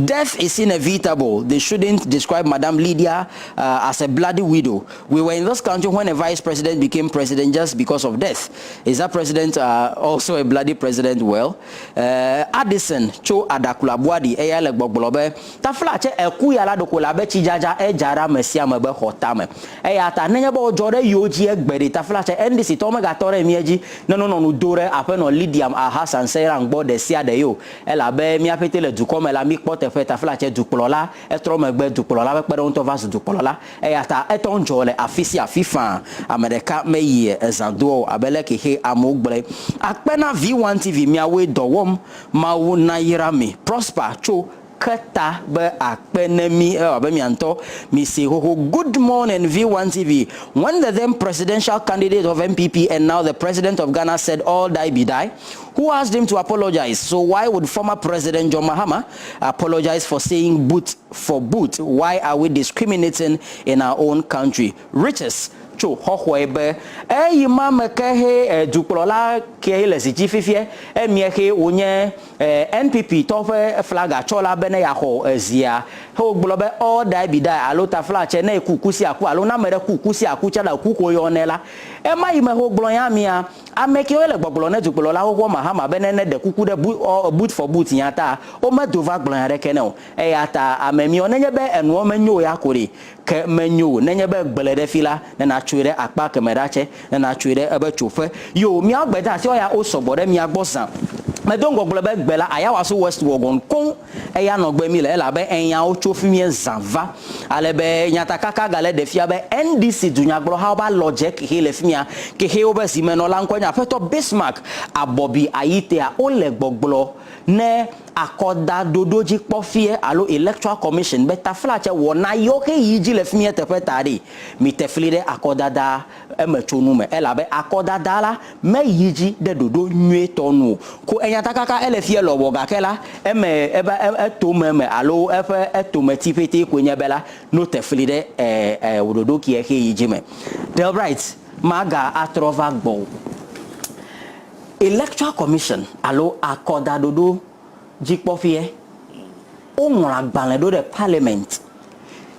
Death is inevitable. They shouldn't describe Madam Lydia as a bloody widow. We were in this country when a vice president became president just because of death. Is that president also a bloody president? Well, Addison tso Adaklu Abuadi eya le gbɔgblɔ be taflatse eku ya la ɖeko le abe tsidzadza edza ɖe ame sia ame be xɔ tame. Eya ta nenye be wodzɔ ɖe yewo dzi egbe ɖi taflatse NDC tɔwo megatɔ ɖe mía dzi ne nonɔ nu do ɖe aƒenɔ Lydia Alhassan Seyram gbɔ ɖe sia ɖe ye o. Elabe mía ƒete le dukɔ me la míkpɔ teƒe taflatse dukplɔla etrɔ megbe dukplɔla ƒe kpeɖeŋutɔ va zu dukplɔla. Eya ta etɔ ŋdzɔ le afi sia afi faa. Ame ɖeka meyi ezã doa o abe leke xe amewo gblɔe. Akpe na V1 TV miawoe dɔ wɔm. Mawu nayra mi. Prosper tso ke ta be akpe ne mi ewɔ abe mia ŋutɔ mi see xoxo. Good morning V1 TV. When the then presidential candidate of NPP and now the president of Ghana said all die be die, who asked him to apologize? So why would former president John Mahama apologize for saying boot for boot? Why are we discriminating in our own country? Riches tso xɔxɔe be eyi ma me ke he dukplɔla ke le zi dzi fifia emie he wonye NPP tɔ ƒe flaga tsɔla be ne yeaxɔ ezia he wogblɔ be all die be die alo taflatse ne eku ku sia ku alo ne ame ɖe ku ku sia ku tsa ɖe ku ko yɔnɛ la ema yi me he wogblɔ nya mia ame kewo le gbɔgblɔ ne dukplɔla xoxoa Mahama be ne ne ɖe kuku ɖe boot for boot nya ta womedo va gblɔ nya ɖeke ne o eya ta ame miɔ nenye be enuɔ menyo ya ko ɖe ke menyo o nenye be gble ɖe fi la ne natsoe ɖe akpa keme ɖa tse ne natsoe ɖe ebe tsoƒe yo miawo gbedeasiwo ya wo sɔgbɔ ɖe mia gbɔ zã medo ŋgɔ gblɔ be gbe la Ayawaso West Wuogon koŋ eya nɔgbe mi le elabe enyawo tso fi mie zã va ale be nyatakaka gale ɖe fia be NDC dunyagblɔhawo ba lɔdze kexe le fimia kexe wobe zimenɔla ŋkɔe nye aƒetɔ Bismarck Abɔbi Ayitea wole gbɔgblɔ ne Akɔdaɖoɖodzikpɔfiɛ alo Electoral Commission be taflatse wɔ na yɔ xe yi dzi le fimie teƒe ta ɖi. Mi te fli ɖe akɔdada emetsonu me elabe akɔdada la me yi dzi ɖe ɖoɖo nyuietɔ nu o. Ko enyatakaka ele fiɛ lɔbɔ gake la eme ebe etome me alo eƒe etome ti ƒetee koe nye be la no te fli ɖe e ɖoɖo kiɛ xe yi dzi me. Delbright maga atrɔ va gbɔwò. Electoral Commission alo akɔdaɖoɖo dzikpɔƒeɛ, woŋlɔ agbalẽ ɖo ɖe Parliament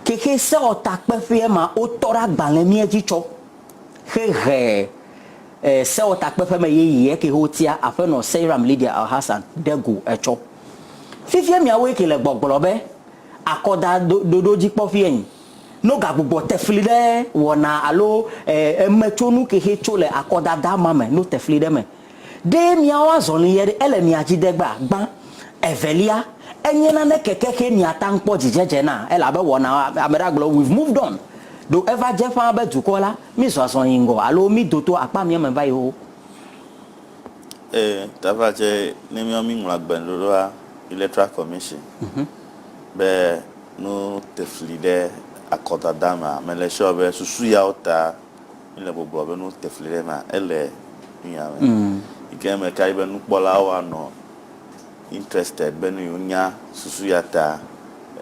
kexe sewɔtakpeƒeɛ ma wotɔ ɖe agbalẽ mía dzi tsɔ hehe sewɔtakpeƒe me yeyeɛ ke wotia aƒenɔ Seyram Lydia Alhassan ɖe go etsɔ. Fifia miawoe ke le gbɔgblɔ be akɔdaɖoɖo dzikpɔƒeɛ nyi. Ne wogagbugbɔ te fli ɖe wɔna alo emetsonu kexe tso le akɔdada ma me, ne wote fli ɖe eme, ɖe miawo azɔli ye ɖe, ele mia dzi de gbea? Gbã. Evelia, enye nane keke xe miata ŋu kpɔ dzidzedze na, elabe wɔna ame ɖe agblɔ we've moved on. Ɖo eva dze ƒãa be dukɔ la, mi zɔ azɔ yi ŋgɔ alo mi do to akpa mia me va yi xoxo. Ee, tafla tse ne miawo mi ŋlɔ agbe ɖoɖoa Electoral Commission be Nu te fli ɖe akɔdada mea, mele sure be susu yawo ta míle gbɔgblɔ be nu te fli ɖe emea, ele nu ya me. Yi ke meka ɖi be nukpɔlawo anɔ interested be nu yewonya susu ya ta,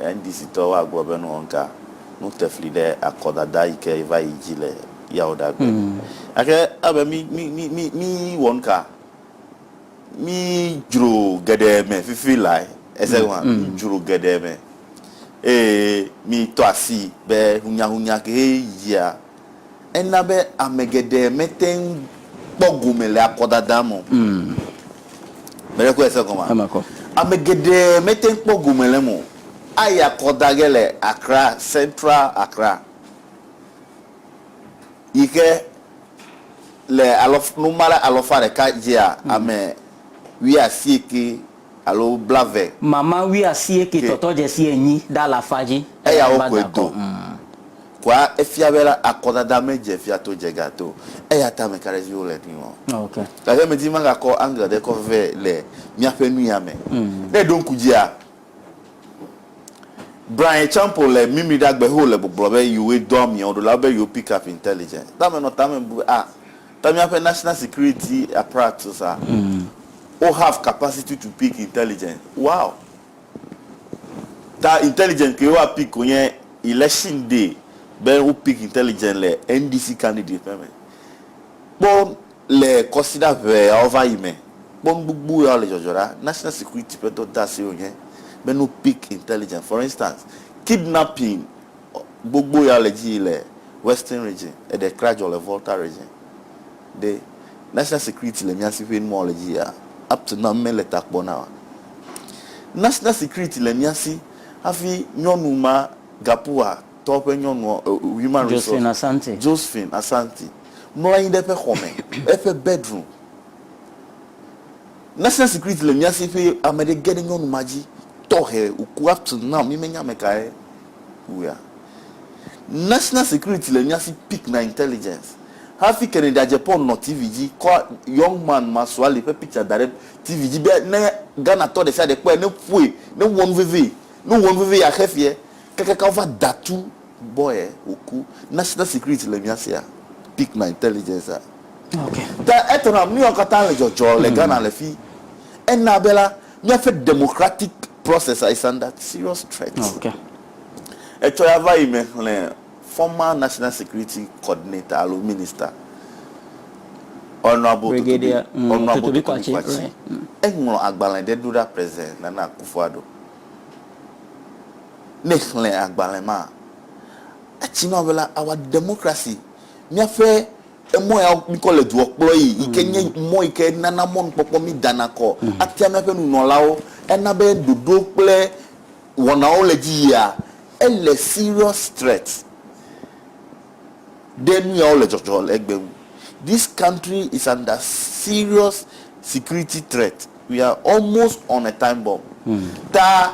NDC tɔwo agblɔ be nu ŋka, nu te fli ɖe akɔdada yi ke va yi dzi le Yawoɖagbe. Gake ebe mí, mí, mí, mí, mí wɔ nuka? Mídzro geɖe me fifi lae. Ese gɔmea? Mídzro geɖe me eye mítɔ asi be hunyahunya ke he yia, ena be ame geɖe mete ŋu kpɔ gome le akɔdada me o. Meɖe kuku ese gɔmea? Eme kɔ. Ame geɖe mete ŋu kpɔ gome le eme o. Ayi akɔ da ge le Accra, Central Accra yi ke Le alɔf, numa ɖe alɔfa ɖeka dzia ame wuiasieke alo blave. Mama wuiasieke Ke. tɔtɔ dzesi enyi ɖe alafa dzi. Eyawo Eyae va koe da akɔ. do. Kɔa efia be la akɔdada medze fia to dze ga to. Eyata ame ka ɖe dzi wole nui wɔm. Ok. Gake medi magakɔ angle ɖe kɔ vɛ le míaƒe nuya me. Ne èɖo ŋku dzia, Bryan Acheampong le mimi ɖe agbe he wole gbɔgblɔ be yewoe dɔ ameawo ɖo la wobe yewo pick up intelligence. Ta me nɔ tame bu be ah ta míaƒe national security apparatus a wo have capacity to pick intelligence. Wow! Ta intelligence ke woa pick wonye election day be wo pick intelligence le NDC candidate ƒe me. Kpɔ Le kɔsiɖa ʋɛawo va yi me, kpɔ nu gbogbo yawo le dzɔdzɔ ɖa. National security ƒe dɔdeasi wònye be no pick intelligence. For instance, kidnapping gbogbo yawo le edzi yi le Western region, eɖe kra dzɔ le Volta region. Ɖe national security le mía si ƒe nuawo le edzi yia? Up to now mele ta kpɔ na oa. National security le mía si hafi nyɔnu ma Gapua tɔ ƒe nyɔnua, human resource, Josephine Asante. Josephine Asante mlɔ anyi ɖe eƒe xɔ me, eƒe bedroom. National security le mía si ƒe ame ɖe ge ɖe nyɔnu ma dzi tɔ he wòku up to now mí menya ame kae wuia. National security le mía si pick na intelligence. Hafi Kennedy Agyapong nɔ TV dzi kɔ young man ma Suale ƒe picture da ɖe TV dzi be ne Ghanatɔ ɖe sia ɖe kpɔe ne ƒoe, ne wɔ nu vevie, ne wɔ nu vevie yeaxe fiɛ. Kakaka wova da tu gbɔe wòku. National security le mía sia? Pick my intelligence a. Okay. Ta etɔna nu yawo katã le dzɔdzɔ le Ghana le fi. Ena be la míaƒe democratic process is under serious threat. Okay. Etsɔ ya va yi me xlẽ former national security coordinator alo minister Honourable Totobi, Brigadier, Honourable Totobi Totobi Kwakye, Kwakye. right. Eŋlɔ agbalẽ ɖe ɖo ɖa President Nana Akufo-Addo. Ne èxlẽ agbalẽ ma, etsi na wò be la, our democracy, míaƒe emɔ ya míkɔ le dua kplɔ yi, yi ke nye mɔ yi ke nana mɔnukpɔkpɔ mí dana kɔ atia míaƒe nunɔlawo, ena be ɖoɖo kple wɔnawo le edzi yia, ele serious threat ɖe nu yawo le dzɔdzɔ le egbe ŋu. This country is under serious security threat. We are almost on a time bomb. Ta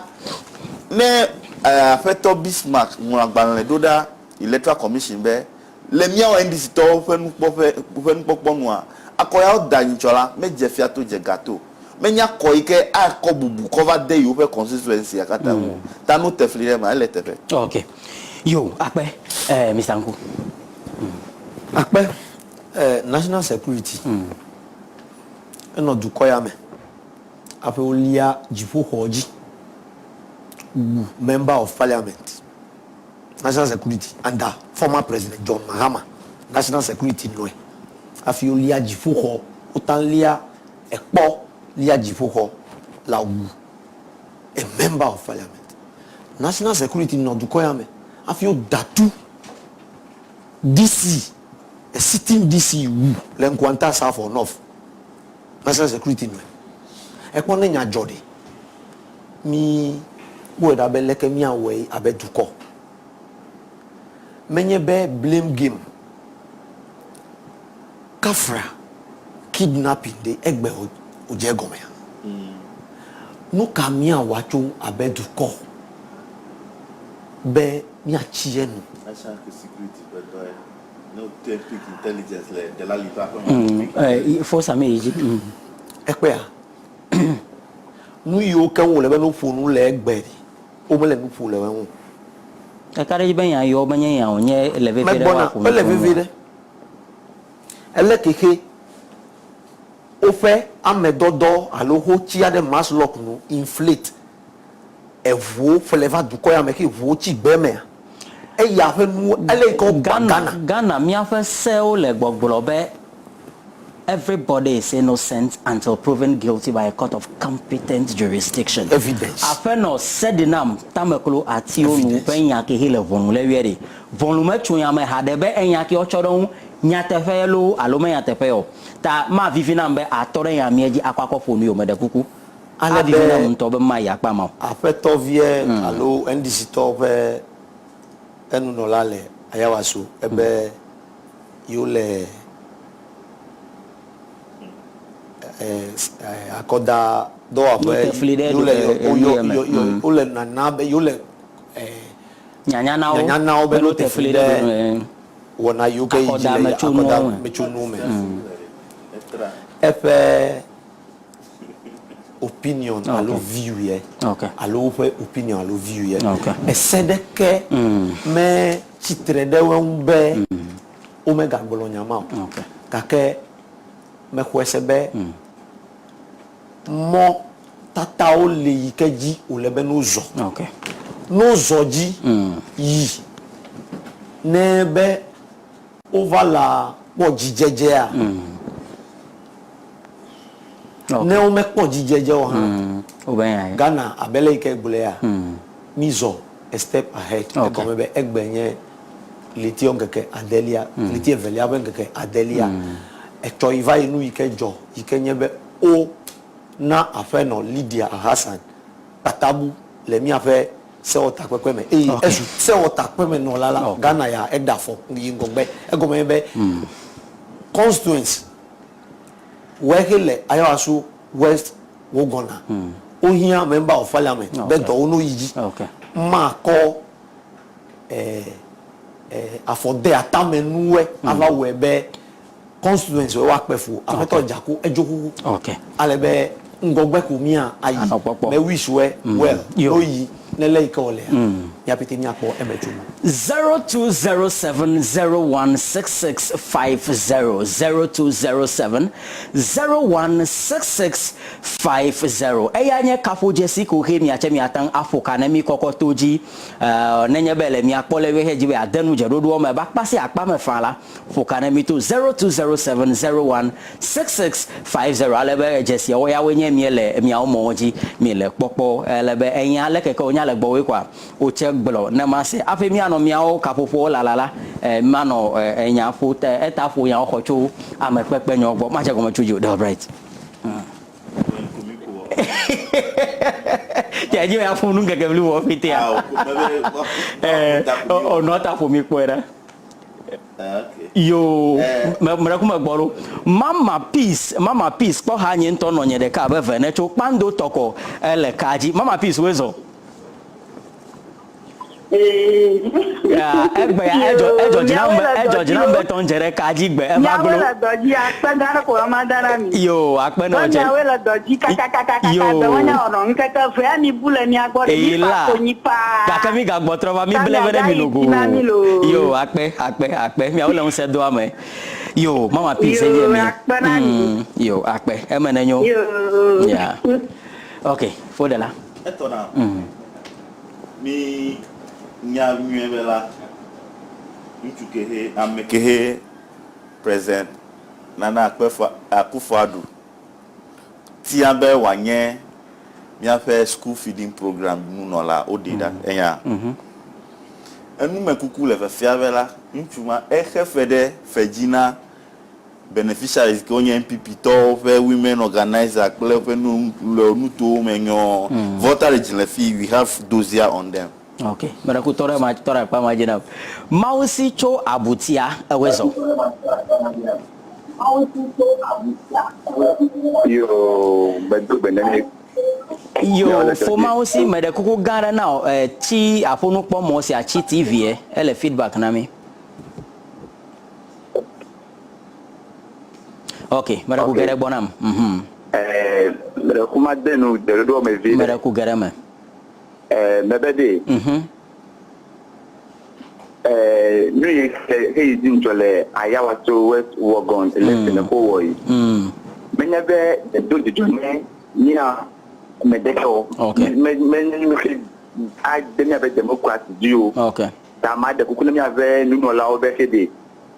ne Aƒetɔ Bismarck ŋlɔ agbalẽ ɖo ɖa Electoral Commission be le míawo NDC tɔwo ƒe nukpɔƒe ƒe nukpɔkpɔ nua, akɔ yawo da nyitsɔ la, medze fia to dze ga to. Menye akɔ yi ke akɔ bubu kɔ va de yewoƒe constituency-a katã ŋu o. Ta ne wote fli ɖe ema, ele eteƒe. Ok. Yo, akpe, eh, Mister Ŋku. Akpe, eh, national security enɔ dukɔ ya me hafi wolia dziƒoxɔ dzi wu member of parliament. National security under former president John Mahama, national security nɔe hafi wolia dziƒoxɔ, wota lia Ekpɔ lia dziƒoxɔ la wu a member of parliament. National security nɔ dukɔ ya me hafi wo da tu DC, a sitting DC wu le Nkwanta South or North. National security nɔe. Ekpɔ ne nya dzɔ ɖe, mi kpɔe ɖa be leke mia wɔe abe dukɔ. Menye be blame game. Kafra kidnapping ɖe egbe wòdze egɔmea? Nu ka míawɔ atso abe dukɔ be míatsi enu? National security ƒe dɔe ne wote pick intelligence le Delali ƒe aƒe me. Mm, Fosa mi yi dzi. Mm. Ekpea? Nu yiwo ke ŋu wòle be ne woƒo nu le egbe ɖi, womele nu ƒo le eŋu o. Eka ɖe edzi be nya yiwo menye nya wònye le vevie ɖe Megbɔna, woaƒo nu ele tso eŋua? vevie ɖe. Ele kexe woƒe amedɔdɔ alo wotsia ɖe mass lock nu inflate eʋuwo ƒle va dukɔ ya me xe ʋuwo tsi gbe mea, eya ƒe nuwo ele yi ke wogbã Ghana, Ghana. Ghana míaƒe sewo le gbɔgblɔ be everybody is innocent until proven guilty by a court of competent jurisdiction. Evidence. Aƒenɔ Sedinam Tameklo Atiwo nu Evidence. ƒe nya kexe le ʋɔnu le wuiɛ ɖe. Ʋɔnu metso nya me haɖe be enya ke wotsɔ ɖe eŋu nyateƒe ye loo alo menye nyateƒe ye o. Ta mavivi nam be àtɔ ɖe nya mía dzi akɔ akɔ ƒo nui o, meɖe kuku. Ale Avivi be nam ŋutɔ be mayi akpa ma o. Aƒetɔvie alo NDC tɔwo ƒe enunɔla le Ayawaso ebe yewole akɔda dɔwɔƒe Wote fli ɖe yewole enu ye me. wole nana be yewole Nyanya na wo nyanya na wo be be ne wote wote fli fli ɖe ɖe wɔna yiwo ke yi dzi le akɔdametsonuwo me. akɔdametsonuwo me. Eƒe opinion alo view ye alo woƒe opinion alo view ye. Ese ɖeke me tsitre ɖe wo ŋu be womegagblɔ nya ma o. Gake mexɔe se be mɔ tatawo li yi ke dzi wòle be ne wozɔ. Ne wozɔ dzi yi ne be wova la kpɔ dzidzedzea, ne womekpɔ dzidzedze o hã, Ghana abe le yi ke gblɔea, mizɔ a step ahead. Egɔme be egbe nye ɣleti ŋkeke adelia, ɣleti evelia ƒe ŋkeke adelia. Etsɔ yi va yi nu yi ke dzɔ yi ke nye be wo na aƒenɔ Lydia Alhassan kpatabu le míaƒe sewɔtakpekpe me eye ezu sewɔtakpemenɔla la, Ghana ya eɖe afɔ yi ŋgɔgbe. Egɔme nye be constituency wɔe le Ayawaso West wogɔna. Wohiã member of parliament be dɔwo no yi dzi. Makɔ afɔ de atamenuwoe ava wɔe be Constituency wɔ woakpe fu aƒetɔ dza ku edzo kuku ale be ŋgɔgbe ko mia ayi me wish wɛ well no yi ne le yike wolea mia pete mia kpɔ eme tso nu. 0207016650 0207016650 Eya nye kaƒodzesi ko xe miatse miate ŋu aƒo ka ne mi kɔkɔ to dzi nenye be le mia kpɔ le wexɛ dzi be yeade nu dzeɖoɖoa me be akpa sia akpa me faa la Ƒo ka na mí to 0207016650 ale be dzesiawo yawoe nye míele miawo mɔwo dzi míele kpɔkpɔ ale be enya aleke ke wonya le gbɔwoe koa wotse gblɔ ne mase hafi míanɔ miawo kaƒoƒowo lala la manɔ enya ƒo eta ƒo nyawo xɔ tso amekpekpe nyawo gbɔ madze gɔme tso dziwò Delbright. Tsa dzi be yeaƒo nu ŋkeke bliboa ƒetea? Ɔnɔ ta ƒo mi kpɔe ɖa. Yoo, me ɖe ku me gbɔ ɖo. Mama Peace, Mama Peace kpɔ xa nye ŋutɔ nɔnye ɖeka abe ve ene tso kpando tɔkɔ ele ka dzi. Mama Peace woe zɔ. Ya, egbe ya edzɔ edzɔ dzi nam be edzɔ dzi nam be tɔ ŋdze ɖe ka dzi gbe eva glo. Miawoe le dɔ dzi akpe gã ɖe ko ema da na mi. Yo akpe na Be wò tse. miawoe le dɔ dzi kakakakaka Yo. dɔ menya wɔnɔ ŋkeke vea mi bu le mia gbɔ ɖe mi Eyi fa la. konyi paa. Gake mi gagbɔ trɔ va mi Ta ble be ɖe mi miagayi nogo. dzi na mi loo. Yo akpe akpe akpe miawo le ŋusẽ doa me. Yo mama peace Yo enye mi. akpe na mi. Yo akpe eme ne nyo. Yo. Yeah. Ok, fo ɖe la. Etɔ na. Mi nya nyuie be la, ŋutsu kehe, ame kehe President Nana Akufo-Addo tia be wòanye míaƒe school feeding program nunɔla, woɖee ɖa, enya? Enumekuku le fefea be la, ŋutsu ma exe fe ɖe fe dzi na Beneficiaries kewo nye NPP tɔwo ƒe women organizer kple woƒe nu le nutowo me nyɔ. Volta region le fi we have dossier on them. Ok, meɖe ku tɔ ɖe ma tɔ ɖe akpa ma dzi nam. Mawu si tso abutia ewɔe zɔ. Yoo, medo gbe ne mi. Yoo, fo Mawu si meɖe kuku gã ɖe na wò e tsi aƒonukpɔmɔ sia tsi TV ɛ ele feedback na mi. Ok, meɖe ku geɖe gbɔ nam. Mhm. Eh, meɖe ku made nu dzeɖoɖoa me vi ɖe. Meɖe ku geɖe me. Eh, mebe ɖe. Mhm. Eh, nu yi ke heyi dzi ŋutsɔ le Ayawaso West Wuogon election mm. ko wɔ yi. Mm. Menye be edo dzidzɔ ne mía ame ɖeke o. Ok. Me me me ke ade míaƒe democracy dzi o. Ok. Ta maɖe kuku na míaƒe nunɔlawo be xeɖe,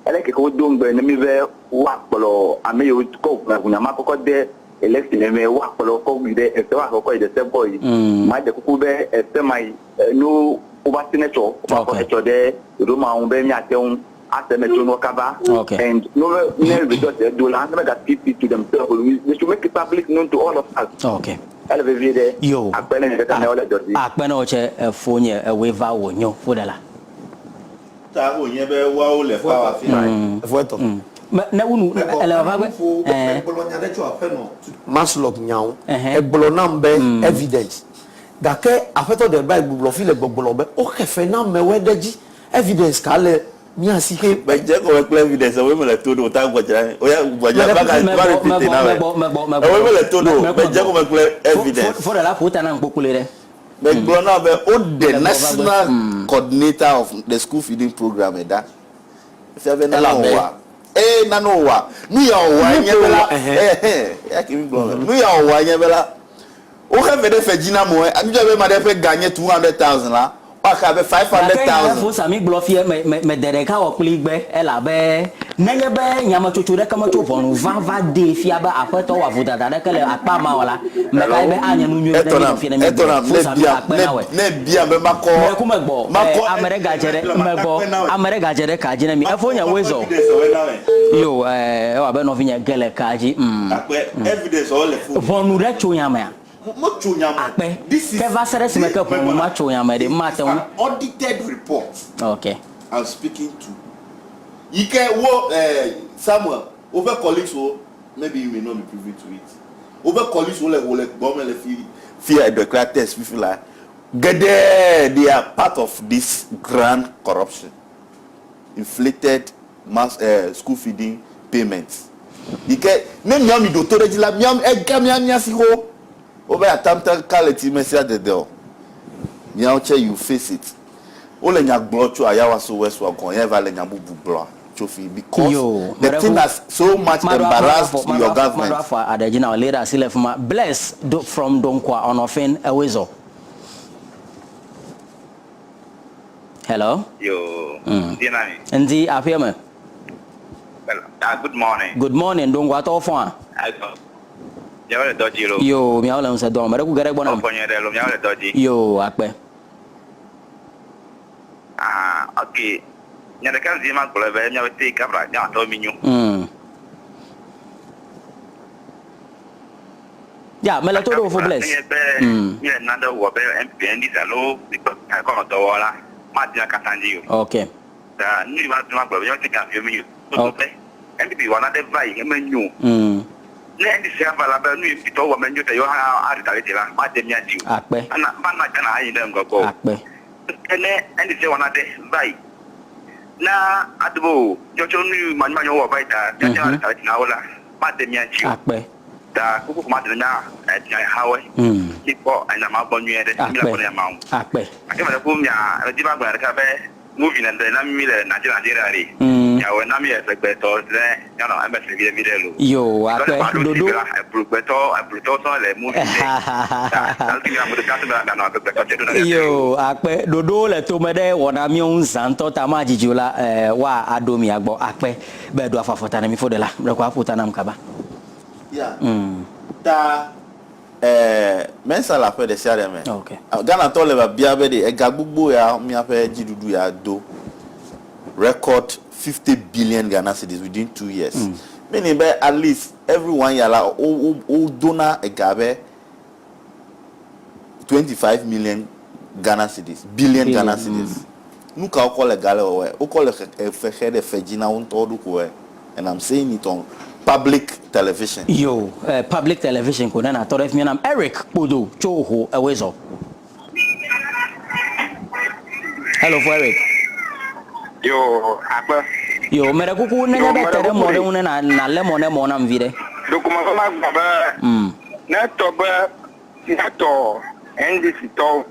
ele ke wodo ŋugbe na mí be woakplɔ ame yiwo kɔ ʋunyaʋunya ma kɔkɔ de election me, woakplɔ kɔ yi ɖe ese, woaxɔ kɔ yi ɖe se gbɔ yi. Maɖe kuku be ese ma yi no woba si netsɔ, woba xɔ etsɔ ɖe ɖoɖo ma ŋu be míate ŋu ase eme tso nuwo kaba. And no ne result do la, ne mega keep it to themselves, they should make it public known to all of us. Okay. Ele vevie ɖe. Yo. Akpe ne nye kaka ne wole dɔ dzi. Akpe ne wò tse efo nye ewoe va wò nyo ƒo ɖe la. Ta wo nye be woawo le power fi. Efo etɔ. Me ne wu nu ele vava gbe. Ɛɛ. Megblɔ nya ɖe tso aƒenɔ Masloc nya ŋu. Egblɔ nam be evidence. Gake aƒetɔ Delbert gbublɔ fi le gbɔgblɔ be woxe fe na amewoe ɖe edzi. Evidence ka le Mía si ke. Me dze gɔme kple evidence ewoe mele to ɖo o ta gbɔdzra oya gbɔdzra va ga va repeat na me ewoe mele to ɖo o me dze gɔme kple evidence. Fo ɖe la ƒo ta na ŋkpokploe ɖe. Me gblɔ na be wo ɖe national coordinator of the school feeding program ɖa. Efia be nane wòwɔa ee nane wòwɔa nu ya wòwɔa nye be la ɛhɛn eya ke mi gblɔ nu ya wòwɔa nye be la Woxe fe ɖe fe dzi na amewo. Mítsɔe be ame aɖe ƒe ga nye 200,000 la, woaxe abe Gake nya ɖe 500,000. Fosa mi gblɔ fia me me mede ɖeka wɔ kpli gbe elabe nenye be nyametsotso ɖeke metso ʋɔnu va va dee fia be aƒetɔ wɔ avodada ɖeke le akpa ma o la, meka be anye nu nyui be ne Etɔ mi nam, nɔ fia ne mi etɔ gblɔe. nam, ne Fosa mi biam, akpe ne na wɔe. ne biam be makɔ Meɖe ku megbɔ makɔ e ame ɖe gadze ɖe megbɔ ame ɖe gadze ɖe ka dzi ne mi. makɔ Efo nye makɔ woe zɔ. evidence wɔe na wɔe. Yo e ewɔ abe nɔvinye ge le ka dzi. Mm. Akpe evidence wɔe le phone. Ʋɔnu ɖe tso nya mea? Metso nya me. Akpe. This is Ke va se ɖe esime ke ʋɔnu ma tso nya me ɖe, mate ŋu. An audited report. Ok. I'm speaking to. Yi ke wo eh, Samuel, woƒe colleagues wo, maybe you may not be privy to it. Woƒe colleagues wo le wo le gbɔ me le fi fia eɖekla test fifi la. Geɖe they are part of this grand corruption. Inflated mass eh, school feeding payments yi ke ne miawo mi ɖo to ɖe edzi la miawo ega mia mia si xo wobe atamta ka le ti mesia dede o miawo tse you face it wole nya gblɔ tso Ayawaso West Wuogon ya va le nya bubu gblɔa tso fi because Yo, the meɖe thing ku has so much maɖo maɖo embarrassed afɔ maɖo your afɔ maɖo government. afɔ aɖe dzi na wò lé ɖe asi le fi ma. Bless do from Donkwa Ɔnɔfin ewoe zɔ. Hello. Yo, ŋdi na mi. Ŋdi aƒea me. Well, good morning. Good morning, Donkwa tɔwo fɔa? Azɔ, miawo le dɔ dzi lo. Yo, miawo le ŋusẽ dɔm. Meɖe ku geɖe gbɔ nam. Wofɔ nyuie ɖe lo, miawo le dɔ dzi. Yo, akpe. Ah, ok. Nya ɖeka ŋdi ma gblɔ be miawo te kabra miawo mi nyo. Ya, mele to ɖo fo Bless. Nenye be míele nane wɔ be MPN alo akɔnɔ dɔwɔla, madi na katã dzi o. Ok. Ta nu yi ma ma gblɔ be míate gaviwo mi o. Be NPP wɔ nane va yi menyo o. Ne NDC va la be nu yi NPP tɔwo wɔ menyo ta yewo hã aɖi ta ɖe dzi la, made mía dzi o. Akpe. Mana mana Ghana ayi ɖe ŋgɔgbe o. Akpe. Ke ne NDC wɔna ɖe va yi na ado be o míatsɔ nu yi manyomanyo wɔ va yi ta míate ŋu aɖe na wo la, made mía ŋuti o. Akpe. Ta kuku ko made na dunyahehawoe. Míkpɔ enya ma gbɔ nyuie ɖe, míle akɔ na nya ma ŋu. Akpe. Gake mele ku mia, medi be agblɔ nya ɖeka be Movie nèɖe na mí le Nigeria Nigeria ɖe. Miawɔe na mí eʋegbetɔ ne míanɔ eme se viɖe viɖe loo. Yoo Because akpe eƒe aɖewo ɖoɖo. TV la, eblugbetɔ eblutɔwo sɔŋ le movie me. Ta ta mi ame ɖeka be mianɔ eʋegbetɔ dze ɖo na mía Yoo loo. akpe ɖoɖowo le tome ɖe wɔna míwo ŋu zã ŋutɔ ta madzidzi o la eh woa aɖo mia gbɔ akpe be ɖo afɔ afɔta ne mi fo ɖe la ɖeko aƒo ta nam kaba. Ya ta Ɛɛ, Mensa le aƒe ɖesiaɖe me. Ok. Ghanatɔwo le biabia be ɖe ega gbogbo ya míaƒe dziɖuɖu ya do, record 50 billion Ghana cedis within two years. Meaning be at least every one year la, wo, wo, wodona ega abe 25 million Ghana cedis, billion Ghana Billion, cedis. Nu ka wokɔ le ga le wɔwɔe? Wokɔ le xe, efe xe ɖe fe dzi na wo ŋutɔwo ɖokuiwoe. And I'm saying it on public television. Yo, eh, public television ko ne natɔ ɖe fimia nam. Eric Kpodo tso Ho ewoe zɔ. Hello fo Eric. Yo, akpe. Yo, meɖe kuku nenye Yo, be meɖe te ɖe kuku mɔ ɖe ɖe. ŋu ne na nalé mɔ ne mɔ nam viɖe. Ɖeko meva magblɔ be ne tɔ be Míatɔ NDC tɔwo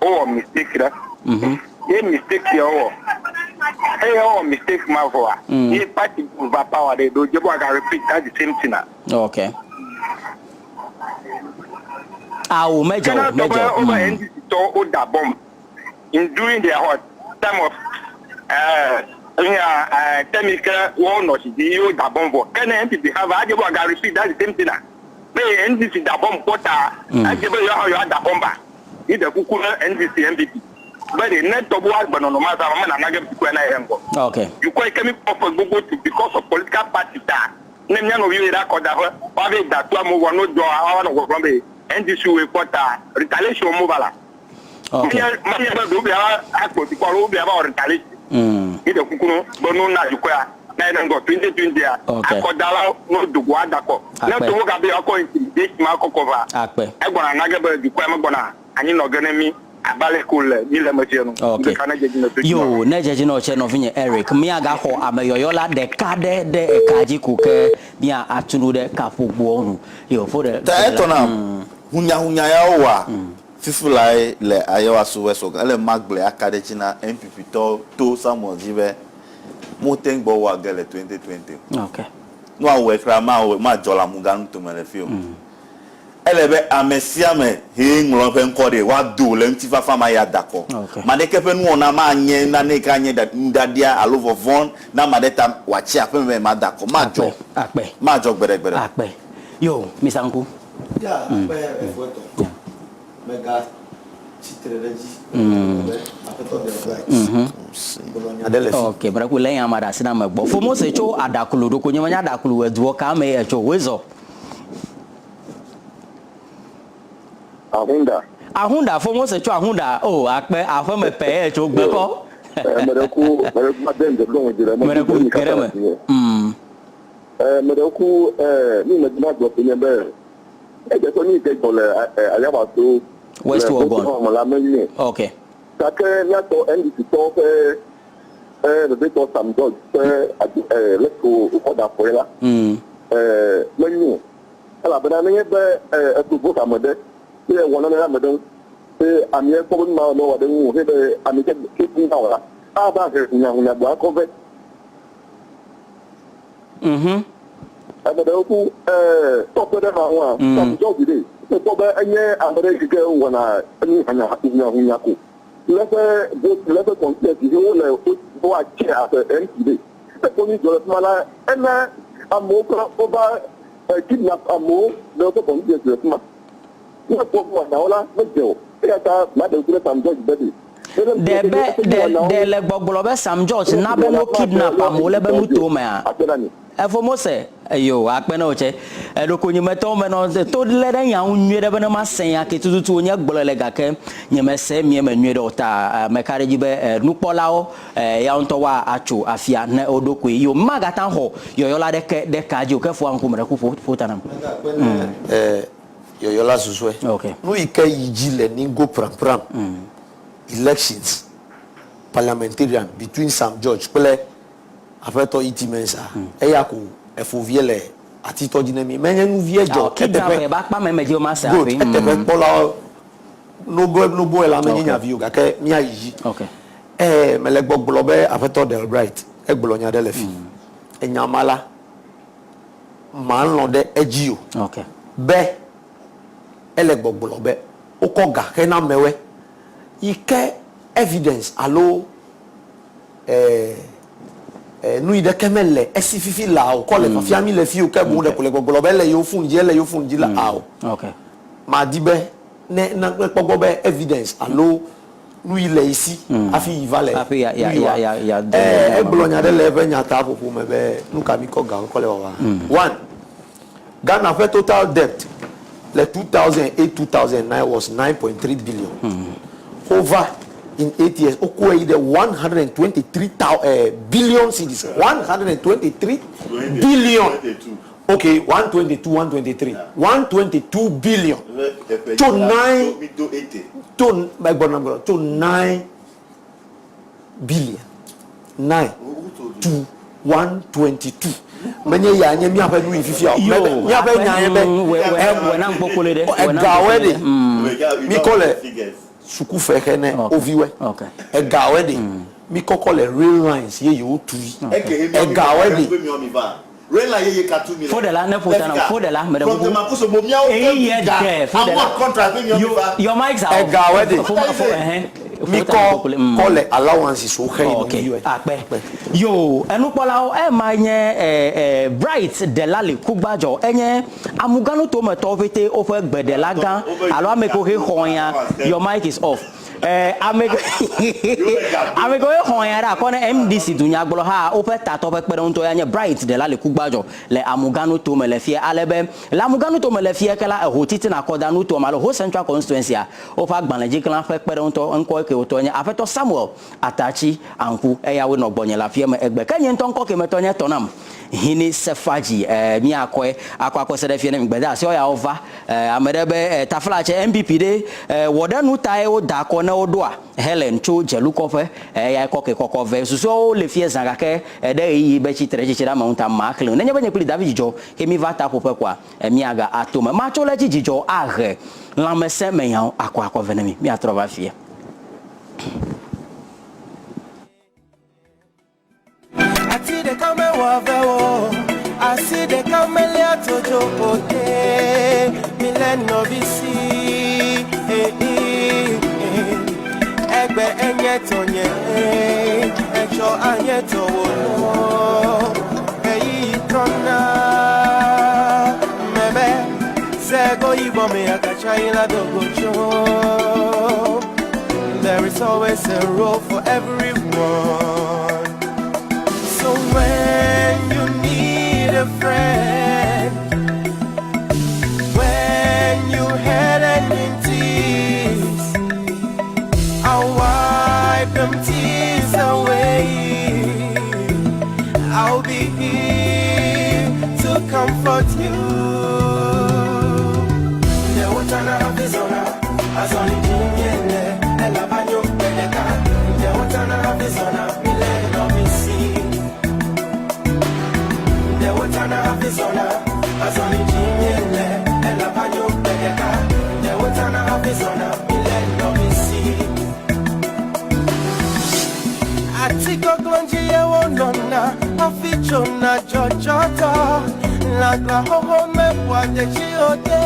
wowɔ mistake ɖe. Ye mistake ya wowɔ. Eye wowɔ mistake ma vɔa, ye party bu va power ɖe ɖo dze be woaga repeat that the same thing a. Okay. Awo medzɔ Ke ne o, tɔ be medzɔ. wobe NDC tɔwo woda bomb in during their hot time of eh, nya eh, time yi ke wonɔ tsi dzi ye woda bomb vɔ. Ke ne NPP hã va, edze be woaga repeat that the same thing a. Be NDC da bɔmb kpɔ ta, edze be yewoa hã yewoa da bɔmba. Mi ɖe kuku ne NDC, NPP be ɖe ne tɔgbuiwo agbe nɔnɔ ma zã ma me nana ge dukɔa na yi ɖe ŋgɔ. Ok. Dukɔ yi ke mi kpɔ ƒe gbogbo tu because of political party ta ne mia nɔviwo yi ɖe akɔdaƒe woa vɛ da tu amewo vɔ ne wo dzɔ woa va nɔ gbɔgblɔm be NDC woe kpɔ ta retaliation wɔm wo va la. Ok. Menye menye be ɖe wo bia akpɔ dukɔ alo wo bia va wɔ retaliation. Mi ɖe kuku no be no na dukɔa na yi ɖe ŋgɔ 2020 a Ok. akɔdalawo no dogo adakɔ. Ne Akpe. to wo gabe akɔ intimidation ma kɔkɔ va. Akpe. Egbɔna na ge be dukɔa megbɔna anyi nɔ ge ne mi abe ale ke wòle mi le eme fia nu. Ok. Ŋɖeka ne dze dzi nɔ to dzi Yo, nɔ. ne dze dzi nɔ tse nɔvinye Eric, míagaxɔ ameyɔyɔ la ɖeka ɖe ɖe eka dzi ko ke mía atu nu ɖe kaƒogboa nu. Yo, ƒo ɖe. Ta etɔ na hunyahunya ya wowɔa, Fifi lae le Ayawaso West Wuogon. Ele magblɔe aka ɖe edzi na NPP tɔwo to Samuel dzi be mote ŋu gbɔ wɔa ge le 2020 o. Ok. Ne woawɔe kura mawɔe madzɔ le amuga nutome le fi o. Ele be ame sia ame hee ŋlɔ eƒe ŋkɔ ɖi woado le ŋutifafa ma ya da kɔ. Ok. Ame aɖeke ƒe nuwɔna manye nane yi ke anye nuɖaɖia alo vɔvɔ̃ na ame aɖe ta wòatsi aƒeme be mada akɔ. Madzɔ. Akpe. Akpe. Madzɔ gbeɖegbeɖe. Akpe. Yo, Mister Ŋku. Ya akpe efuetɔ. Mega tsitre ɖe edzi be Aƒetɔ The Bright gblɔ nya ɖe le fi. Ok, mɖe le nya ma ɖe asi na ame gbɔ. Fo Mose tso aɖaklu ɖoko nye menya aɖaklu eduɔ ka mee etso. Woe zɔ. Ahunda. Ahunda, fo Mose tso Ahunda. Oh, akpe aƒeme pɛ ye etso gbekɔ. Meɖe ku, meɖe ku made ŋdɔ ɖo ŋdzi ɖe me. Meɖe ku geɖe me. Mm. Meɖe ku, mi me dina gblɔ nye be Edze be nu yi ke dzɔ le Ayawaso West le Wuogon. Boko me la menye. Ok. Gake míatɔ NDC tɔwo ƒe vevietɔ Sam George ƒe leke wokɔ da afɔe la, menyo o. Elabena nenye be eto vote ame ɖe eye ewɔ nane ɖe ame ɖe ŋu eye amea kpɔ be nu ma mewɔ ɖe eŋu o eye be ame ke ke na o la, ava he hunyahunya gbɔ akɔ vɛ. Mhm. Ame ɖewo ku eh, tɔ kpe ɖe hã ŋua, Sam George ɖe, wokpɔ be enye ame ɖe yi ke wɔna enu hunyahunya ko le eƒe vote, le eƒe constituency he wole wo woatse abe MP ɖe. Ekpɔ nu dzɔ le fi ma la, ena amewo kura wova kidnap amewo le woƒe constituency le fi ma. Ne ekpɔ nuwɔnawo la, medze o. Eya ta maɖe ŋku ɖe Sam George be ɖe. Ɖe be ɖe ɖe le gbɔgblɔ be Sam George na be wo kidnap amewo le be nuto mea? Efo Mose, Eyo, akpe ne wò tse. Ɖokuinyimetɔwo menɔ to lé ɖe nya ŋu nyuie ɖe be ne mase nya ke tututu wonye gblɔe le gake nyemese mie me nyuie ɖe o ta meka ɖe edzi be nukpɔlawo ya ŋutɔ woa atso afia ne wo ɖokui. Yo, magate ŋu axɔ yɔyɔla aɖeke ɖe ka dzi o ke foa ŋkume ɖe ku ƒo ta nam. Megakpe ne yɔyɔla susɔe. Ok. Nu yi ke yi dzi le Ningo Prampram. elections parliamentarian between Sam George kple Aƒetɔ E.T. Mensah, eya ko efo vie le atitɔ dzi ne mi. Menye nu vie dzɔ eteƒe. Good, eteƒe kpɔlawo noboe noboe la menye nya vi o gake míayi dzi. Ɛɛ, mele gbɔgblɔ be Aƒetɔ Delbright egblɔ nya ɖe le fi. Enya ma la, malɔ̃ ɖe edzi o be ele gbɔgblɔ be wokɔ ga xe na amewoe yi ke evidence alo nu yi ɖeke mele esi fifi laa o, kɔ le fafia mi le fi o, ke boŋ ɖeko le gbɔgblɔ be ele yewo fon dzi, ele yewo fon dzi la ao. Madi be ne ne kpɔ gbɔ be evidence alo nu yi le esi hafi yi va le nu yi wa. Egblɔ nya ɖe le eƒe nyataƒoƒo me be nu ka mi kɔ ga kɔ le wawa. One, Ghana ƒe total debt le 2008-2009 was 9.3 billion. Wova in 8 years wokɔe yi ɖe 123 thou, eh, billion cedis. 123 billion. Okay, 122, 123. 122 billion. Tso 9 to megbɔna gblɔ tso 9 billion 9 to 122. Menye ya nye míaƒe nu yi fifia o. Mebe míaƒe nya ye be egawoe ɖe míkɔ le sukufe xe ne wo viwoe. Egawoe ɖe míkɔkɔ le rail lines yeyewo tu yi. Egawoe ɖe. Rail line yeye ka tu mi le. Foɖela ne ƒo ta na wò. Foɖela meɖe kuku. Eyi yɛ dɛ foɖela. Your mics are off. Egawoe ɖe. Fo fo ɛhɛn. Mi kɔ kɔ le allowances wo xe yi Ok akpe. Yoo enukpɔlawo ema nye eh eh Bright Delali Kugbadzɔ enye Amuganutometɔwo ƒete woƒe gbeɖela gã alo amekewo he xɔ ya Your mic is off. Eh, ame ame kewo xɔ nya ɖe akɔ ne MDC dunyagblɔha woƒe tatɔ ƒe kpeɖeŋutɔ ya nye Bright Delali Kugbadzɔ le Amuga nutome le fia ale be le Amuga nutome le fia ke la eho titina akɔda nutoa me alo Ho Central Constituency a woƒe agbalẽdziklã ƒe kpeɖeŋutɔ ŋkɔ eke wotɔ nye Aƒetɔ Samuel Atakyi Anku eya woe nɔ gbɔnye le afia me egbe ke nye ŋutɔ ŋkɔ ke metɔ nye tɔ nam Hini Sefaji eh, míakɔe akɔ akɔ se ɖe fia ne mi gbedeasiwo ya wova eh, ame ɖe be eh, taflatse NPP ɖe eh, wɔ ɖe nu tae woda akɔ ne woɖoa Helen tso Dzelukɔƒe eh, eyae kɔ ke kɔkɔ vɛ. Susuawo le fie zã gake eh, ɖe ɣeyiɣi be tsitre tsitsi ɖe ame ŋu ta maxlẽ o. Nenye be nye kpli David Dzidzɔ ke míva ta ƒoƒe koa eh, míaga ato me. Matso le edzi Dzidzɔ ahe lãmesẽ me nyawo akɔ akɔ vɛ ne mi. Míatrɔ va fie. Ati ɖeka mewɔ ve o, asi ɖeka melia dzodzo o ɖe. Milé nɔvi si, eh, eh, eh. Egbe enye tɔnye, eh, etsɔ anye tɔwò loo. Ɣeyiɣi trɔna, mebe, sego yibɔ me akatsa yi la dogo tso. There is always a role for everyone. So when you need a friend, when you had any tears, I'll wipe them tears away. I'll be here to comfort you. Atikɔklɔdzi ye wonɔna hafi tsona dzɔdzɔtɔ. Lãgla xoxo meƒoa detsi o de.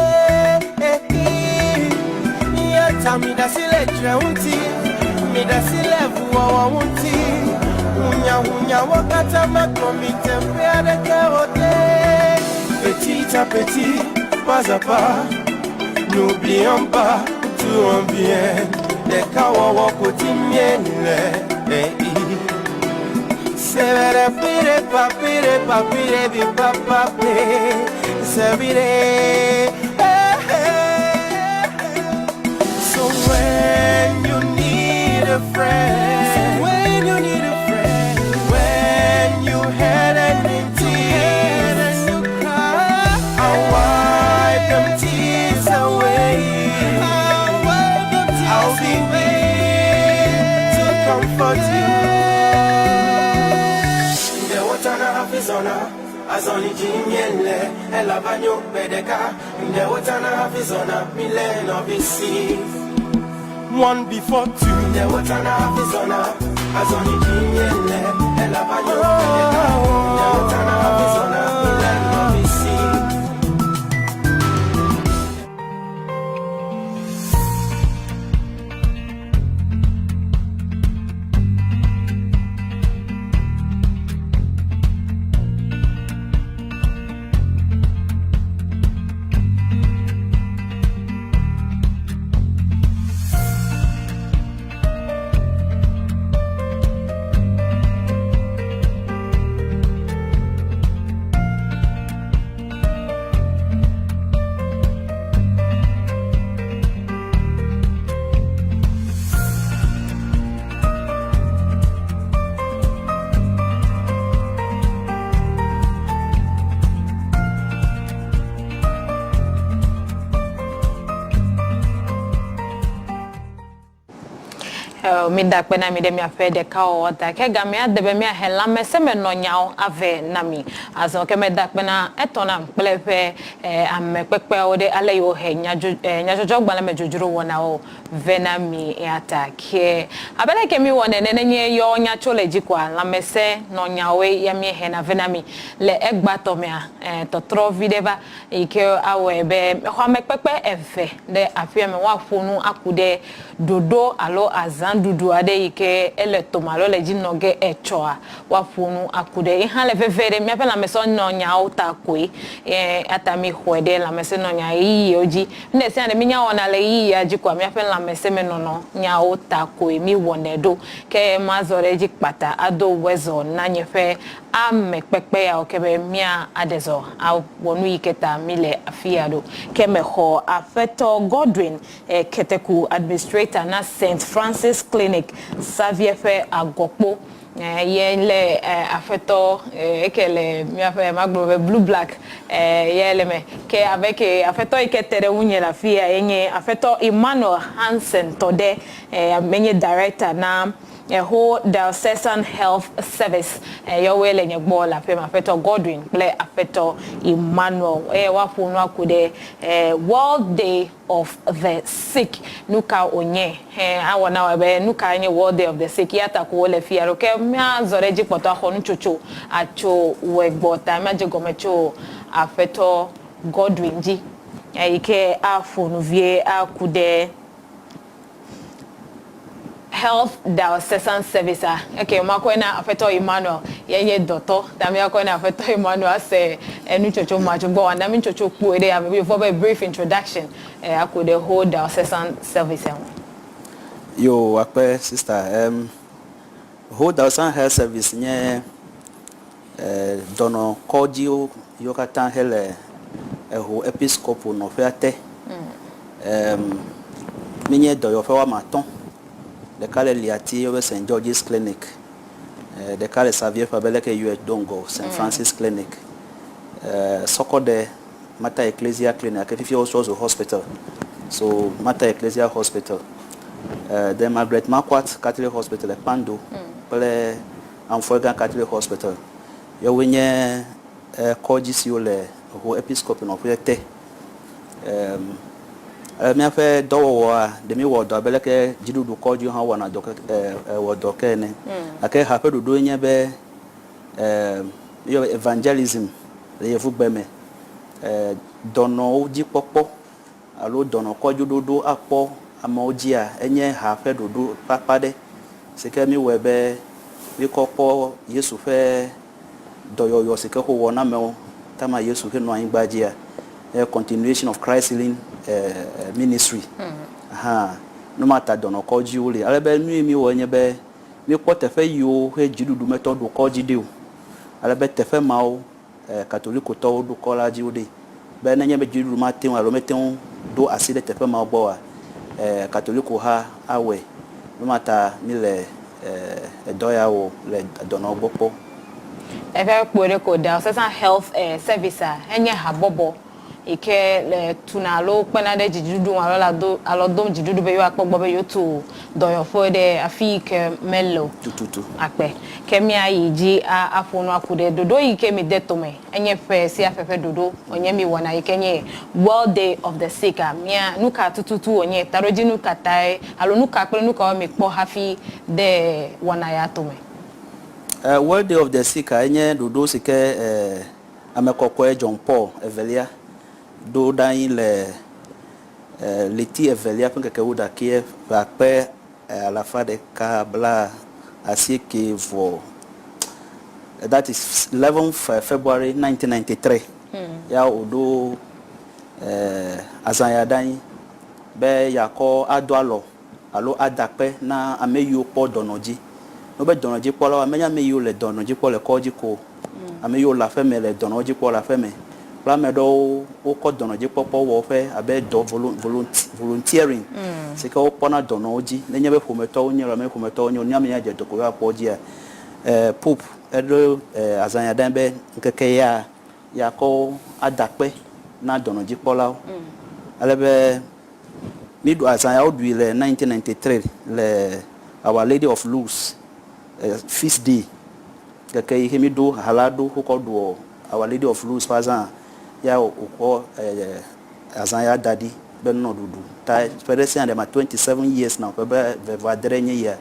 Ya ta mi ɖe asi le dzre ŋuti, mi ɖe asi le vuwɔwɔ ŋuti. Hunyahunyawɔ katã makplɔ mi teƒe aɖeke o de. Petit à petit, pas à pas, n'oublions pas d'où on vient. Ɖekawɔwɔ ko dim míele. Severe pire papire papire bi papape sevire. So when you need a friend, when you need a friend, when you had any tears and you cry, I'll wipe them tears away. I'll wipe them tears I'll be here. comfort you. Ŋɖe wotana hafi zɔna, azɔli dzi míele, elaba nyo gbe ɖeka. Ŋɖe wotana hafi zɔna, mílé nɔvi si. One before two. Ŋɖe wotana hafi zɔna, azɔli dzi míele, elaba nyo gbe ɖeka. Ŋɖe wotana hafi zɔna, mílé nɔvi si. Mida akpe na mi ɖe miaƒe ɖekawɔwɔ ta. Ke gamea de be míahe lãmesẽmenɔnyawo avɛ na mi. Azɔ ke meda akpe na etɔ nam kple eƒe ame kpekpeawo ɖe ale yi wohe nyadzɔdzɔgbalẽ me dzodzro wɔnawo vɛ na mi ya ta. Ke abe ale ke míwɔnɛ ene ne míeyɔ nya tso le dzi koa, lãmesẽnɔnyawoe ya míehena vɛ na mi. Le egbea tɔ mea, tɔtrɔ viɖe va yi ke awɔe be mexɔ ame kpekpe eve ɖe aƒea me woaƒo nu aku ɖe ɖoɖo alo azãɖuɖu aɖe yi ke ele tome alo le edzi nɔ ge etsɔa, woaƒo nu aku ɖe. Ye hã le veve ɖe míaƒe lãmesẽnɔnyawo ta koe. Eya ta míxɔe ɖe lãmesẽnɔnya ɣeyiɣiwo dzi. Nu ɖe sia ɖe mínya wɔna le ɣeyiɣia dzi koa, míaƒe lãmesẽmenɔnɔ nyawo ta koe míwɔnɛ ɖo. Ke mazɔ ɖe edzi kpata ado wezɔ na nye ƒe ame kpekpe yawo ke be mía aɖe zɔ awɔ nu yi ke ta míle afiya ɖo. Ke mexɔ Aƒetɔ Godwin Keteku, Administrator na Saint Francis Clinic, Xavier ƒe Agɔkpo. Ye le Aƒetɔ eke le míaƒe magblɔ be blue black ye le me. Ke abe ke Aƒetɔ yi ke te ɖe ŋunye le afi ya ye nye Aƒetɔ Emmanuel Hansen tɔ ɖe menye director na Ho Diocesan Health Service yɔwoe le nye gbɔ le aƒeme Aƒetɔ Godwin kple Aƒetɔ Emmanuel eye woaƒo nu aku ɖe World Day of the Sick. Nuka wònye? Hẽ, awɔ na wò be nukae nye World Day of the Sick? Eya ta ko wole fia ɖo. Ke míazɔ ɖe edzi kpɔtɔ axɔ nutsotso atso wòe gbɔ ta míadze gɔme tso Aƒetɔ Godwin dzi yi ke aƒo nu vie aku ɖe Health Diocesan Service a, eke makɔe na Aƒetɔ Emmanuel, ye nye dɔtɔ, ta míakɔe na Aƒetɔ Emmanuel ase enutsotso ma tso gbɔ, wòana mí nutsotso kpui ɖe abe yevua be brief introduction aku ɖe whole Diocesan Service ŋu. Yo, akpe sister. Um, Ho Diocesan Health Service nye eh, dɔnɔkɔdziwo yiwo katã hele eho episkopo nɔƒea te. Em, míenye dɔyɔƒe woame atɔ̃. Ɖeka le Liati wobe St. George's Clinic, eh, ɖeka le Savieƒe abe leke yɔe do ŋgɔ St. Francis Clinic, eh, Sɔkɔɖe Mater Ecclesia Clinic gake fifia wotrɔ zu hospital. So Mater Ecclesia Hospital, eh, then Margaret Marquardt Catholic Hospital le Kpando kple Amfoegã Catholic Hospital. Yewoe nye eh, kɔdzi siwo le Ho Episkopi nɔƒea te. Em, ale míaƒe dɔwɔwɔa, ɖe míewɔ dɔ abe leke dziɖuɖu kɔdziwo hã wɔna dɔ ke, e, e, wɔ dɔ ke ene. Gake ha ƒe ɖoɖoe nye be, e, míeyɔe be evangelism le yevugbe me. E, dɔnɔwo dzi kpɔkpɔ alo dɔnɔkɔdzi ɖoɖo akpɔ amewo dzia, enye ha ƒe ɖoɖo ƒe akpa ɖe si ke míewɔe be míkɔ kpɔ Yesu ƒe dɔyɔyɔ si ke wowɔ na amewo tama Yesu henɔ anyigba dzia, nye continuation of Christ healing ministry hã. Nu ma ta dɔnɔkɔdziwo li. Ale be nu yi míewɔ enye be míekpɔ teƒe yiwo he dziɖuɖu metɔ ɖo kɔdzi ɖi o. Ale be teƒe mawo Katolikotɔwo ɖo kɔ la dzi wo ɖi be nenye be dziɖuɖu mate ŋu alo mete ŋu ɖo asi ɖe teƒe mawo gbɔ oa, Katolikoha awɔe. Nu ma ta míle edɔ ya wɔ le dɔnɔwo gbɔ kpɔ. Eƒe kpɔe ɖe ko Diocesan Health Service-a enye habɔbɔ. yi ke le tuna alo kpena ɖe dziɖuɖu ŋu alo le ado alɔ dom dziɖuɖu be yewoakpɔ gbɔ be yewotu dɔyɔƒe ɖe afi yi ke mele o. Tututu. Akpe. Ke míayi dzi a aƒo nu aku ɖe ɖoɖo yi ke mide tome enye ƒe sia ƒe ƒe ɖoɖo wònye míwɔna yi ke nye World Day of the Sick a mía nu ka tututu wònye, taɖodzinu ka tae alo nu ka kple nu kawoe mikpɔ hafi de wɔna ya tome? World Day of the Sick a enye ɖoɖo si ke Ame Kɔkɔe John Paul Evelia ɖo ɖe anyi le ɣleti evelia ƒe ŋkeke wuiɖekɛ ƒe akpe 1989, that is 11th February 1993, ya wòɖo azã ya ɖe anyi be yeakɔ ado alɔ alo ada akpe na ame yiwo kpɔ dɔnɔ dzi. Ne wobe dɔnɔdzikpɔlawoa, menye ame yiwo le dɔnɔ dzi kpɔ le kɔdzi ko o. Ame yiwo le aƒeme le dɔnɔwo dzi kpɔ le aƒeme kple ame ɖewo wokɔ dɔnɔdzikpɔkpɔ wɔ woƒe abe dɔ volunteering si ke wokpɔna dɔnɔwo dzi nenye be ƒometɔwo nye alo menye ƒometɔwo nye o. Ne ame ya dze dɔ ko yewoakpɔ wo dzia, Pope eɖo azãnya ɖe be ŋkeke ya yeakɔ ada akpe na dɔnɔdzikpɔlawo ale be Míɖu azã ya woɖui le 1993 le Our Lady of Lourdes feast day. Gake yi ke míɖo ha la ɖo wokɔ ɖuɔ Our Lady of Lourdes ƒe azã ya wokɔ azã ya da ɖi be nunɔ ɖuɖu. Ta ƒe ɖe sia ɖe ma 27 years now ƒe 29 nye yia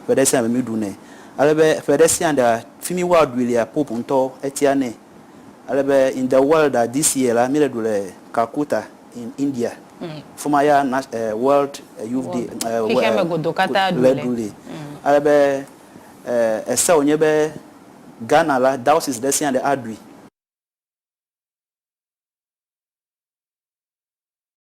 ƒe ɖe sia ɖe míɖu nɛ. Ale be ƒe ɖe sia ɖea fi mi woaɖui lea Pope ŋutɔ etia nɛ. Ale be in the world this year la míle ɖu le Calcutta. in India. Fima ya na eh, World eh, Youth Day eh, Xexea me godoo katã ɖu le le. ɖu li. Ale be eh, ese wònye be Ghana la diocese ɖe sia ɖe aɖui.